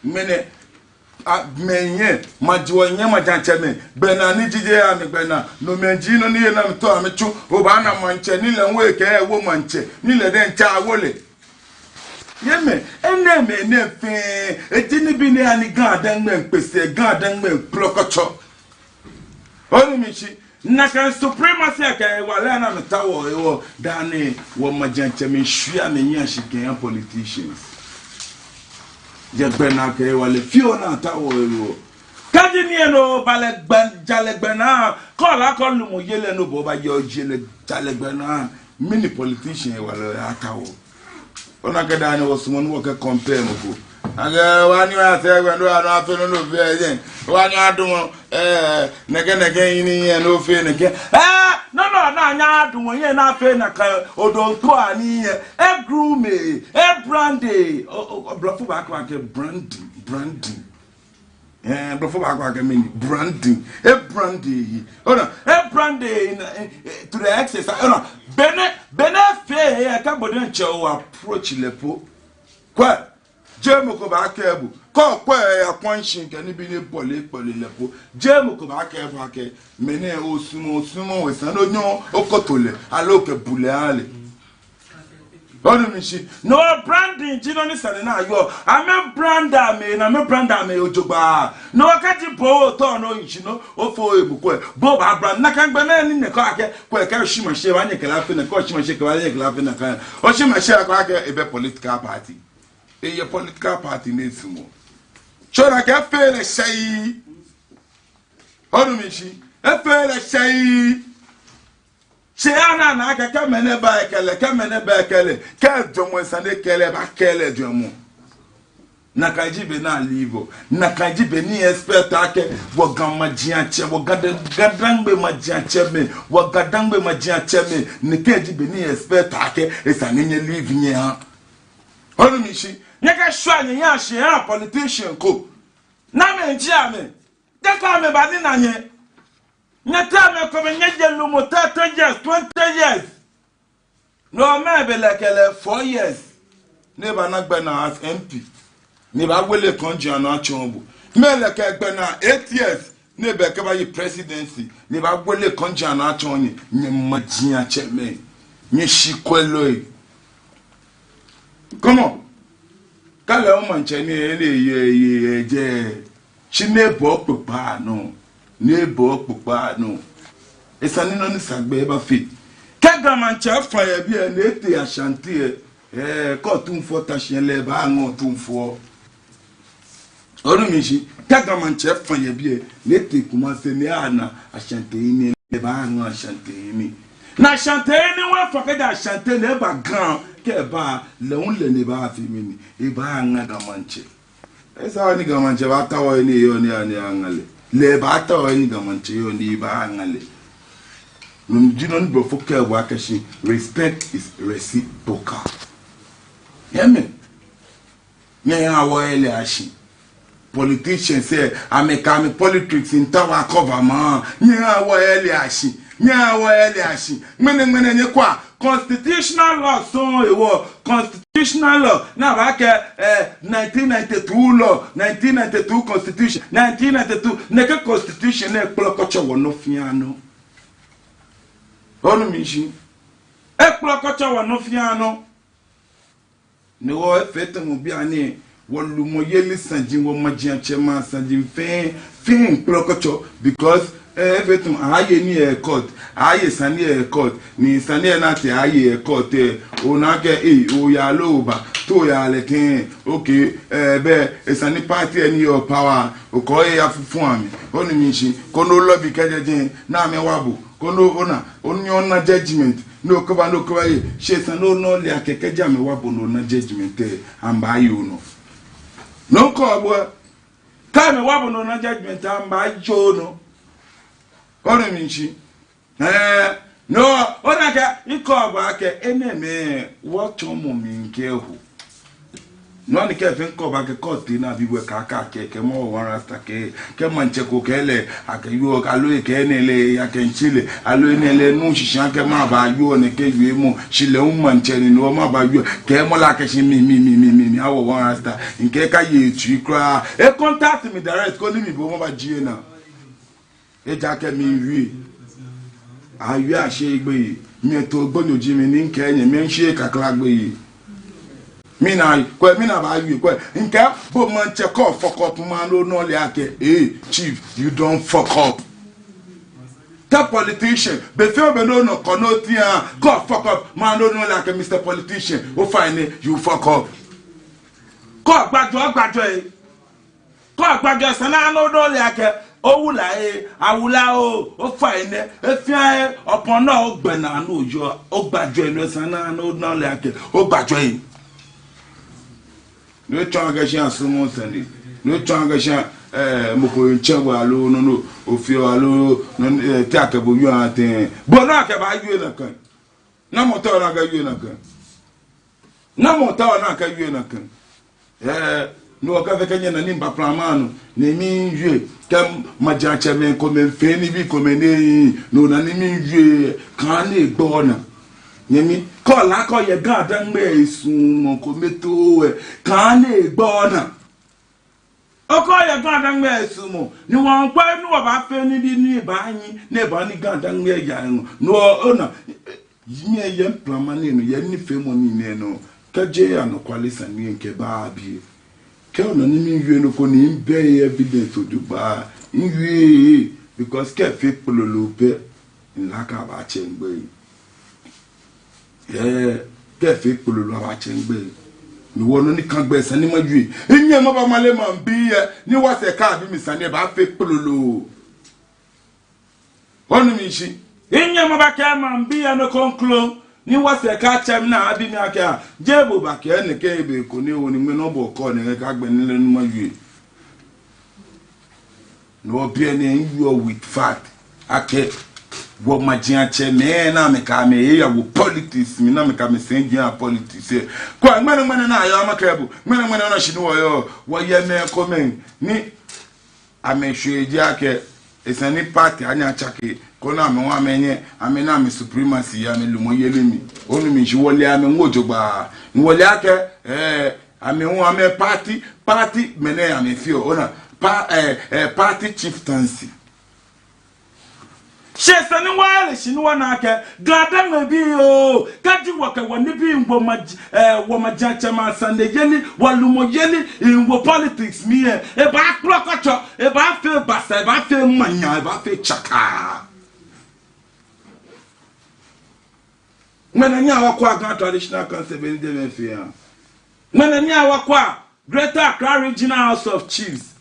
Ŋmɛnɛ, a, mɛi nyɛ, maji, wɔnyɛ majiatsɛmɛi, gbɛnaa ni ji jeee amɛgbɛnaa, no mɛi ji nɔ ni yɛ ni amɛtao amɛtsu, obaana maŋtsɛ, ni lɛ hu ekɛɛ ewo maŋtsɛ, ni lɛ diɛŋtsɛ awo lɛ. Nyɛmimɛi, enɛɛmɛi nɛɛ fɛɛ, eji nibii ni haa ni Ga-Dangme miikpe sɛɛ, Ga-Dangme miikplɔkɔtsɔ. Onu mi shishi? Nakai supremacy kɛ hewalɛ ni amɛtaoɔ hewɔ, dani wɔ majiatsɛmɛi shwie amɛhiɛ shi kɛha politicians. Yɛ gbɛnaa kɛ hewalɛ fioo ni ataoɔ hewɔ. Kɛji nii lɛ no ba lɛ gbɛ, jalɛ gbɛnaa, kɛ ole akɛ lumɔyeli lɛ no bo obaye, oye lɛ jalɛ gbɛnaa, mɛni politician hewalɛ ataoɔ? Ona akɛ dani wɔsumɔɔ ni wɔkɛ-compare mɔ ko. Akɛ, wa ni wa sɛ, wa ni wa, wa ni wa fee nɔ ni ofeɔ, ee. Wa ni wa dumɔ, ee, nɛkɛ, nɛkɛ, nii ni yɛ ni ofeɔ nɛkɛ. Ee, no, no, ni anyɛ adumɔ yɛ ni afee nakai, odon ko ani yɛ. E-groom, e-brand, o, o, blɔfo baakɛɛ akɛ branding, branding. Ee, blɔfo baakɛɛ akɛ mɛni, branding. E-brand ehe. Ona, e-brand ehe, eh, eh, to the excess. Ona, be ni, be ni efee ehe, kɛ bo diɛŋtsɛ o-approach lɛ po. Kwɛ, Jeee mɔ ko baakɛɛ bo. Kɛ okwɛ eya kɔnshi kɛ nibii ni bɔle kpɔle lɛ po, jeee mɔ ko baakɛɛ bo akɛ mɛnɛ osumɔɔ, osumɔɔ, esa ni onyɛ okoto lɛ, aloo okɛ bulɛ aha lɛ. Onu mi shishi. No branding ji nɔ ni sane ni ayɔɔ. Amɛ brand amɛ, ni amɛ brand amɛ ojogbaŋŋ. No kɛji bo otao ni oyi shi nɔ, ofo ebu kwɛ. Bo obaa brand. Nakai gbɛ nɛɛ ni nɛkɛ akɛ, kwɛ kɛ oshi mashi baanyɛ ekɛ lɛ afee nakai, oshi mashi kɛ baanyɛ ekɛ lɛ afee nakai. Oshi mashi akɛ, akɛ ebɛ political party. Eyɛ political party ni esumɔɔ. Tsɔɔ nakai efee lɛ shai. Onu mi shishi. Efee lɛ shai. Shi ana nakai akɛ mɛnɛ baakɛɛ lɛ, kɛ mɛnɛ baakɛɛ lɛ, kɛ jɔɔmɔ sane kɛɛ lɛ, baakɛɛ lɛ jɔɔmɔ. Nakai ji bɔ ni a-live-ɔ. Nakai ji bɔ ni expect akɛ wɔ Ga majiatsɛmɛi, wɔ Ga-, Ga-Dangme majiatsɛmɛi, wɔ Ga-Dangme majiatsɛmɛi, nɛkɛ ji bɔ ni expect akɛ esa ni nyɛ-live nyɛha. Onu mi shishi. Nyɛkashwa nyɛhiɛ shi nyɛha politician ko. Namɛi ji amɛ? Kɛ kɛ amɛba ni ana nyɛ, nyɛteŋ mɛi komɛi nyɛjɛ lumɔ thirty years, twenty years. No mɛi belɛ kɛ lɛ four years ni ebaana gbɛnaa as M P, ni ebaawele kɔŋji anɔ atsɔɔ bo. Mɛi lɛ kɛ gbɛnaa eight years ni ebɛ kɛbaye presidency, ni ebaawele kɔŋji anɔ atsɔɔ nyɛ, nyɛ majiatsɛmɛi, nyɛ shikwɛɛlɔi. Come on. Kɛ lɛ omaŋtsɛ ni ele ye, ye, ye, jɛ. Shi ni ebɔ kpokpaa nɔ. Ni ebɔ kpokpaa nɔ. Esa ni nɔ ni sa gbɛ ebafee. Kɛ Ga maŋtsɛ fa yɛ biɛ ni etee Ashanti ɛ, eh, kɛ Otumfuo ta shi lɛ, ebaaŋa Otumfuo. Onu mi shishi. Kɛ Ga maŋtsɛ fa yɛ biɛ ni etee Kumasi ni ana Ashanti ni ebaaŋa Ashanti ni. Ni Ashanti ni wɔfɔ kɛjɛ Ashanti ni eba Ga kɛba lɛ hu lɛ ni ebaafee mɛni? Ebaaŋa Ga maŋtsɛ. Esa ni Ga maŋtsɛ baatao he ni eyɔɔ ni ani aŋa lɛ. Lɛ ebaatao he ni Ga maŋtsɛ yɔɔ ni ebaaŋa lɛ. No ji nɔ ni blɔfo kɛɔ bo akɛ shi, respect is reciprocal. Hear me? Nyɛhaa wɔyɛ lɛ ashi. Politicians ɛ, amɛkɛ amɛ politics miitao akɔ ba maŋ. Nyɛhaa wɔyɛ lɛ ashi. Nyɛhaa wɔyɛ lɛ ashi. Ŋmɛnɛ ŋmɛnɛ nyɛkwɛa, constitutional law sɔŋŋ hewɔ, constitutional law ni abaakɛɛ, eh, nineteen ninety-two law, nineteen ninety-two constitution, nineteen ninety-two, nɛkɛ constitution nɛɛ kplɔkɔtsɔ wɔ nɔ fɛɛ nɔ. Onu mi shishi. Ekplɔkɔtsɔ wɔ nɔ fɛɛ nɔ. Ni wɔ efee tamɔ bianɛ, wɔlumɔyeli saji, wɔmajiatsɛmɛi asaji fɛɛ, fɛɛ kplɔkɔtsɔ, because, eh, efee tamɔ, aye nii yɛ court, aye sane yɛ court, ni sane lɛ ni atee aye yɛ court lɛ, ona akɛ, eh, oya loo oba, te oya lɛ tɛŋŋ, okay, eh, bɛ, esa ni party lɛ ni yɔɔ power, okɔ eya fufu amɛ, onu mi shishi, koni o-lobby kɛjɛ jɛi, ni amɛwa bo, koni ona, onyɛ ona judgment, ni okɛba, ni okɛbaye, shi esa ni ona ole akɛ kɛji amɛwa bo ni ona judgment lɛ, amɛbaaye onɔ. Nɔ ko bɔ, kɛ amɛwa bo ni ona judgment lɛ, amɛbaaye onɔ. Onu mi shishi. Eh, no, ona akɛ, mikɛɔ bo akɛ, enɛɛmɛi, wɔtsɔɔmɔ mli kɛho. Nɔ ni kɛ fɛɛ mikɛɔ bo akɛ court ni abi wɛ kaka kɛ, kɛ mɔ one Rasta kɛ, kɛ maŋtsɛ ko kɛɛ lɛ, akɛ yoo, aloo ekɛɛ enɛ lɛ, akɛ ntsi lɛ, aloo enɛ lɛ, nu shishi akɛ maba yoo nɛkɛ yoo mɔ, shi lɛ hu maŋtsɛ ni no maba yoo, kɛ mɔ lɛ akɛ shi mi, mi, mi, mi, mi, mi, awo one Rasta, mikɛɛ kaye etsui kwraa. E-contact mi direct, koni mi bo maba jie naa. Ejaakɛ miiwie. Awie asheee gbeyei. Mi, eto gbonyo ji mi ni mikɛɛ nyɛ, miishe kakla gbeyei. Mina, kwɛ, mina baawie, kwɛ. Mikɛɛ bo maŋtsɛ, kɛ o-fuck up, maŋ lɛ nɔ ole akɛ, eh, chief, you don fuck up. Tell politician, be fɛɛ be ni onɔ kɔ ni otiaa, kɛ o-fuck up, maŋ lɛ nɔ ole akɛ, Mister Politician, ofainɛ, you fuck up. Kɛ ogbajɔɔ, ogbajɔɔ, eh. Kɛ ogbajɔɔ, esa ni ana lɛ ole akɛ, owula ee, awula oo, ofainɛ, efɛɛ ee, ɔpɔn nɔ ogbɛnaa ni oyɔɔ, ogbajɔɔ, no esa ni ana lɛ ole akɛ, ogbajɔɔ ee. No tsɔɔ akɛ shi asumɔɔɔ sane, no tsɔɔ akɛ shi, eh, mɔ ko miitsɛ bo aloo, no, no, ofeɔ aloo, no, eh, te akɛ bo wieɔ atɛŋ. Bo nɔ akɛbaawie nakai. Namɔ taoɔ ni akɛwie nakai? Namɔ taoɔ ni akɛwie nakai? Eh, no hewɔ kɛ fɛɛ kɛ nyɛna ni miba plama nɔ, ni miwie, kɛ majiatsɛmɛi komɛi fee nibii komɛi nɛɛ, no hewɔ ni miwie, kaaha ni egbɔ naa. Nyɛmi, Kɛ ole akɛ oyɛ GaDangme suɔmɔ ko mɛi too lɛ, kaaha ni egba onaa. Okɛ oyɛ GaDangme suɔmɔ, ni wɔŋkpɛ ni wɔbafee nibii ni baanyiɛ, ni baaha ni GaDangme aya ŋɔɔ. No ona, yɛ, yɛ miplanmɔ nɛɛ nɔ, yɛ minifeemɔ nɛɛ nɔ, kɛjɛ anɔkwale sane ni mikɛba biɛ. Kɛ ona ni miwie nɔ ko ni mibɛ evidence jogbaŋŋ, miwie, because kɛ efee kplolo pɛ, mile akɛ abaatsɛ migbɛi. Ɛɛ, kɛ efee kplolo abaatsɛ migbɛi. Ni wɔ nɔ ni kã gbɛ sane ni mawie. Minyɛŋ maba male maŋbii lɛ, ni wɔsɛɛ kɛ abi mi sane lɛ baafee kplolo. Onu mi shishi? Minyɛŋ mabakɛɛ maŋbii lɛ nɔ ko kroko, ni wɔsɛɛ kɛ atsɛ mi ni abi mi akɛ, jeee bo bakɛɛ nɛkɛ be ko ni wɔ ni ŋmɛnɛ obɔ ko nɛkɛ gbɛ ni lɛ ni mawie. No biɛ ni miwie with fact akɛ, wɔ majiatsɛmɛi ni amɛkɛ amɛhe yawo politics mli, ni amɛkɛ amɛsɛɛ jia politics lɛ. Kɛ ŋmɛnɛ ŋmɛnɛ ni ayɔɔ amɛkɛɛ bo, ŋmɛnɛ ŋmɛnɛ nɔ shi ni wɔyɔɔ, wɔyɛ mɛi komɛi ni amɛshwee ji akɛ, esa ni party anyɛ atsake, koni amɛ hu amɛnyɛ amɛna amɛ supremacy yɛ amɛlumɔyeli mli. Onu mi shishi? Wɔle amɛ ŋɔɔ jogbaŋŋ. Ni wɔle akɛ, ɛɛ, amɛ hu amɛ party, party mɛnɛ amɛfeɔ. Ona, pa, ɛɛ, ɛɛ, party chieftaincy. Shi esa ni wɔle shi ni wɔna akɛ, GaDangme bii oo, kɛji wɔkɛ wɔnibii miiwo maji-, ɛɛ, wɔ majiatsɛmɛi asaneyeli, wɔlumɔyeli, miiwo politics mli lɛ, ebaakplɔkɔtɔ, ebaafee basabasa, ebaafee manyaa, ebaafee tsaka. Ŋmɛnɛ nyɛhaa wɔkwɛa Ga Traditional Council bɔ ni jɛmɛ fee aa. Ŋmɛnɛ nyɛhaa wɔkwɛa Greater Accra Regional House of Chiefs.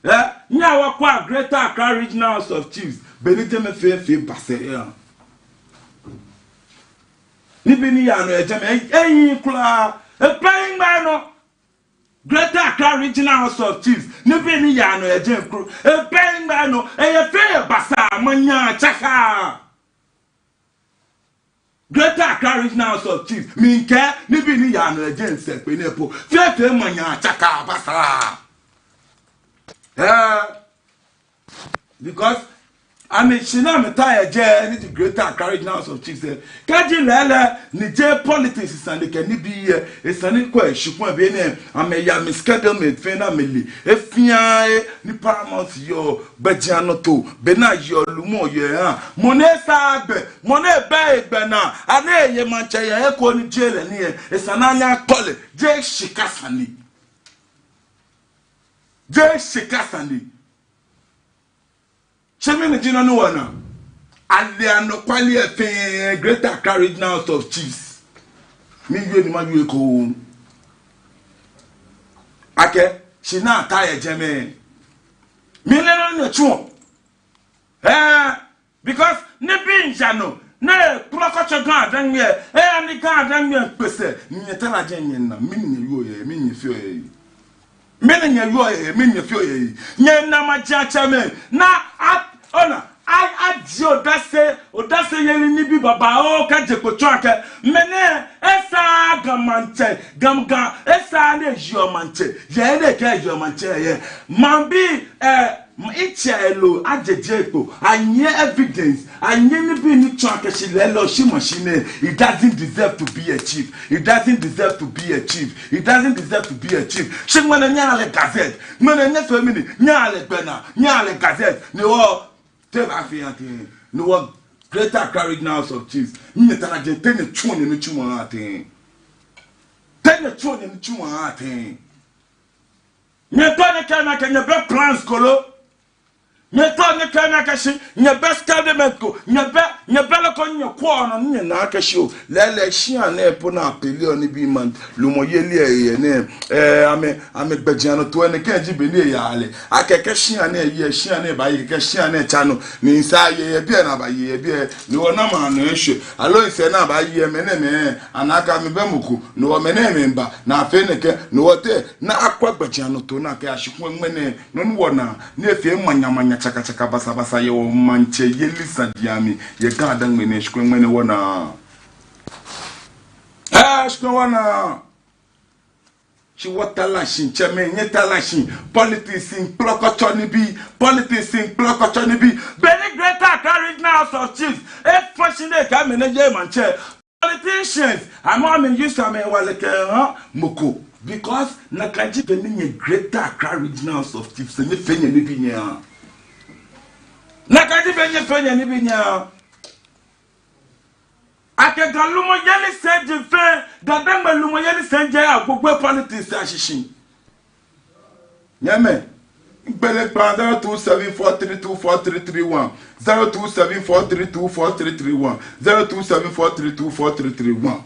Ɛɛ, nyɛhaa wɔkwɛa Greater Accra Regional House of Chiefs bɔ ni jɛmɛ fee, fee basabasa aa. Nibii ni yaa nɔ yɛ jɛmɛ, ehiii kwraa, epɛɛɛ ŋmɛnɛ nɔ. Greater Accra Regional House of Chiefs, nibii ni yaa nɔ yɛ jɛmɛ kwraa, epɛɛɛ ŋmɛnɛ nɔ, eyɛ fɛɛ yɛ basabasa, manyaa, tsaka. Greater Accra Regional House of Chiefs, miikɛɛ nibii ni yaa nɔ yɛ jɛmɛ sɛɛ kpee nɛɛ po, fɛɛ fɛɛ manyaa, tsaka, basabasa. Ɛɛ, because amɛshi ni amɛta yɛ jɛi ni ji Greater Accra Regional House of Chiefs lɛ, kɛji lɛɛlɛŋ ni jeee politics sane kɛ nibii lɛ, esa ni kɛ shikpɔŋ lɛ be nɛɛ, amɛya amɛ schedule mli fɛɛ ni amɛle, he fɛɛ he ni Paramount yɔɔ, gbɛjianɔtoo, be ni ayeɔ lumɔ yɛ ha. Mɔ ni esaaa gbɛ, mɔ ni ebɛ egbɛnaa, ani eye maŋtsɛ yɛ he ko ni jeee lɛ nii lɛ, esa ni anyɛ akɔ lɛ, jeee shika sane. Jeee shika sane. Shi mɛni ji nɔ ni wɔna? Ale anɔkwale lɛ fɛɛ, Greater Accra Regional House of Chiefs. Miwie ni mawie ekoŋŋ akɛ, shi ni ata yɛ jɛmɛ. Mile nɔ ni etsuɔ. Ɛɛ, because nibii miiya nɔ, ni ekplɔkɔtɔ GaDangme lɛ, eha ni GaDangme lɛ kpe sɛɛ, ni nyɛtara jɛi nyɛna, mɛni nyɛwieɔ yɛ, mɛni nyɛfeɔ yɛ. Mɛni nyɛwieɔ yɛ, mɛni nyɛfeɔ yɛ. Nyɛna majiatsɛmɛi, ni a, ona, a, ajie odase, odaseyeli nibii babaoo kɛje kpo tsɔɔ akɛ, mɛnɛ, esaaa Ga maŋtsɛ, Ga, Ga, esaaa ni eyeɔ maŋtsɛ, yɛ he ni ekɛɛ eyeɔ maŋtsɛ yɛ. Maŋbii, ɛɛ, mitsɛ lɛ, ajeje kpo, anyiɛ evidence, anyiɛ nibii ni tsɔɔ akɛ shi lɛɛlɛŋ shi maŋ shi nɛɛ, he doesn't deserve to be a chief. He doesn't deserve to be a chief. He doesn't deserve to be a chief. Shi ŋmɛnɛ nyɛha lɛ gazette. Ŋmɛnɛ nyɛfee mɛni? Nyɛha lɛ gbɛnaa. Nyɛha lɛ gazette. Ni wɔ, te baafee yɛ tɛŋŋ? Ni wɔ Greater Accra Regional House of Chiefs, nyɛtara jɛi, te nyɛtsuɔ nyɛnitsumɔ yɛ tɛŋŋ? Te nyɛtsuɔ nyɛnitsumɔ yɛ tɛŋŋ? Nyɛtao nyɛkɛɛ mi akɛ nyɛbɛ plans ko lo? Nyɛtao nyɛkɛɛ mi akɛ shi nyɛbɛ schedule ko, nyɛbɛ, nyɛbɛ lɛ ko nyɛkwɛɔ nɔ ni nyɛnaa akɛ shi oo, lɛɛlɛŋ shia nɛɛ po ni apeleɔ nibii maŋ lumɔyeli lɛ yɛ nɛɛ, ɛɛ, amɛ, amɛgbɛjianɔtoo lɛ nɛkɛ ji bɔ ni eyaa lɛ. Akɛ kɛ shia nɛɛ ye, shia nɛɛ baaye, kɛ shia nɛɛ tsa nɔ, ni esa aye yɛ biɛ ni abaaye yɛ biɛ, ni wɔna maŋ nɔ eshwɛ. Aloo esa ni abaaye yɛ mɛnɛmɛi, ana akɛ amɛbɛ mɔ ko, ni wɔ mɛnɛmɛi ba, ni afee nɛkɛ, ni wɔtee, ni akwɛ gbɛjianɔtoo ni akɛya shikpɔŋ ŋmɛnɛ, nɔ ni wɔna, ni efee manyamanya tsakatsaka basabasa yɛ wɔmaŋtsɛyeli saji amli, yɛ GaDangme nɛɛ shikpɔŋ ŋmɛnɛ wɔna. Ɛɛ, shikpɔŋ wɔna. Shi wɔtara shi, tsɛmɛi, nyɛtara shi. Politics miikplɔkɔtɔ nibii, politics miikplɔkɔtɔ nibii. Be ni Greater Accra Regional House of Chiefs efɔ shi ni ekɛɛ mɛnɛ yeee maŋtsɛ. Politicians, amɛ amɛ use amɛhewalɛ kɛha mɔ ko, because nakai ji bɔ ni nyɛ Greater Accra Regional House of Chiefs nyɛfee nyɛnibii nyɛha. Nakai ji bɔ ni nyɛfee nyɛnibii nyɛha. Akɛ Ga lumɔyeli sɛi ji fɛɛ, Ga Dangme lumɔyeli sɛi ji agbogbo politics ashishi. Nyɛmɛi, gbele kpaa zero two seven four three two four three three one, zero two seven four three two four three three one, zero two seven four three two four three three one.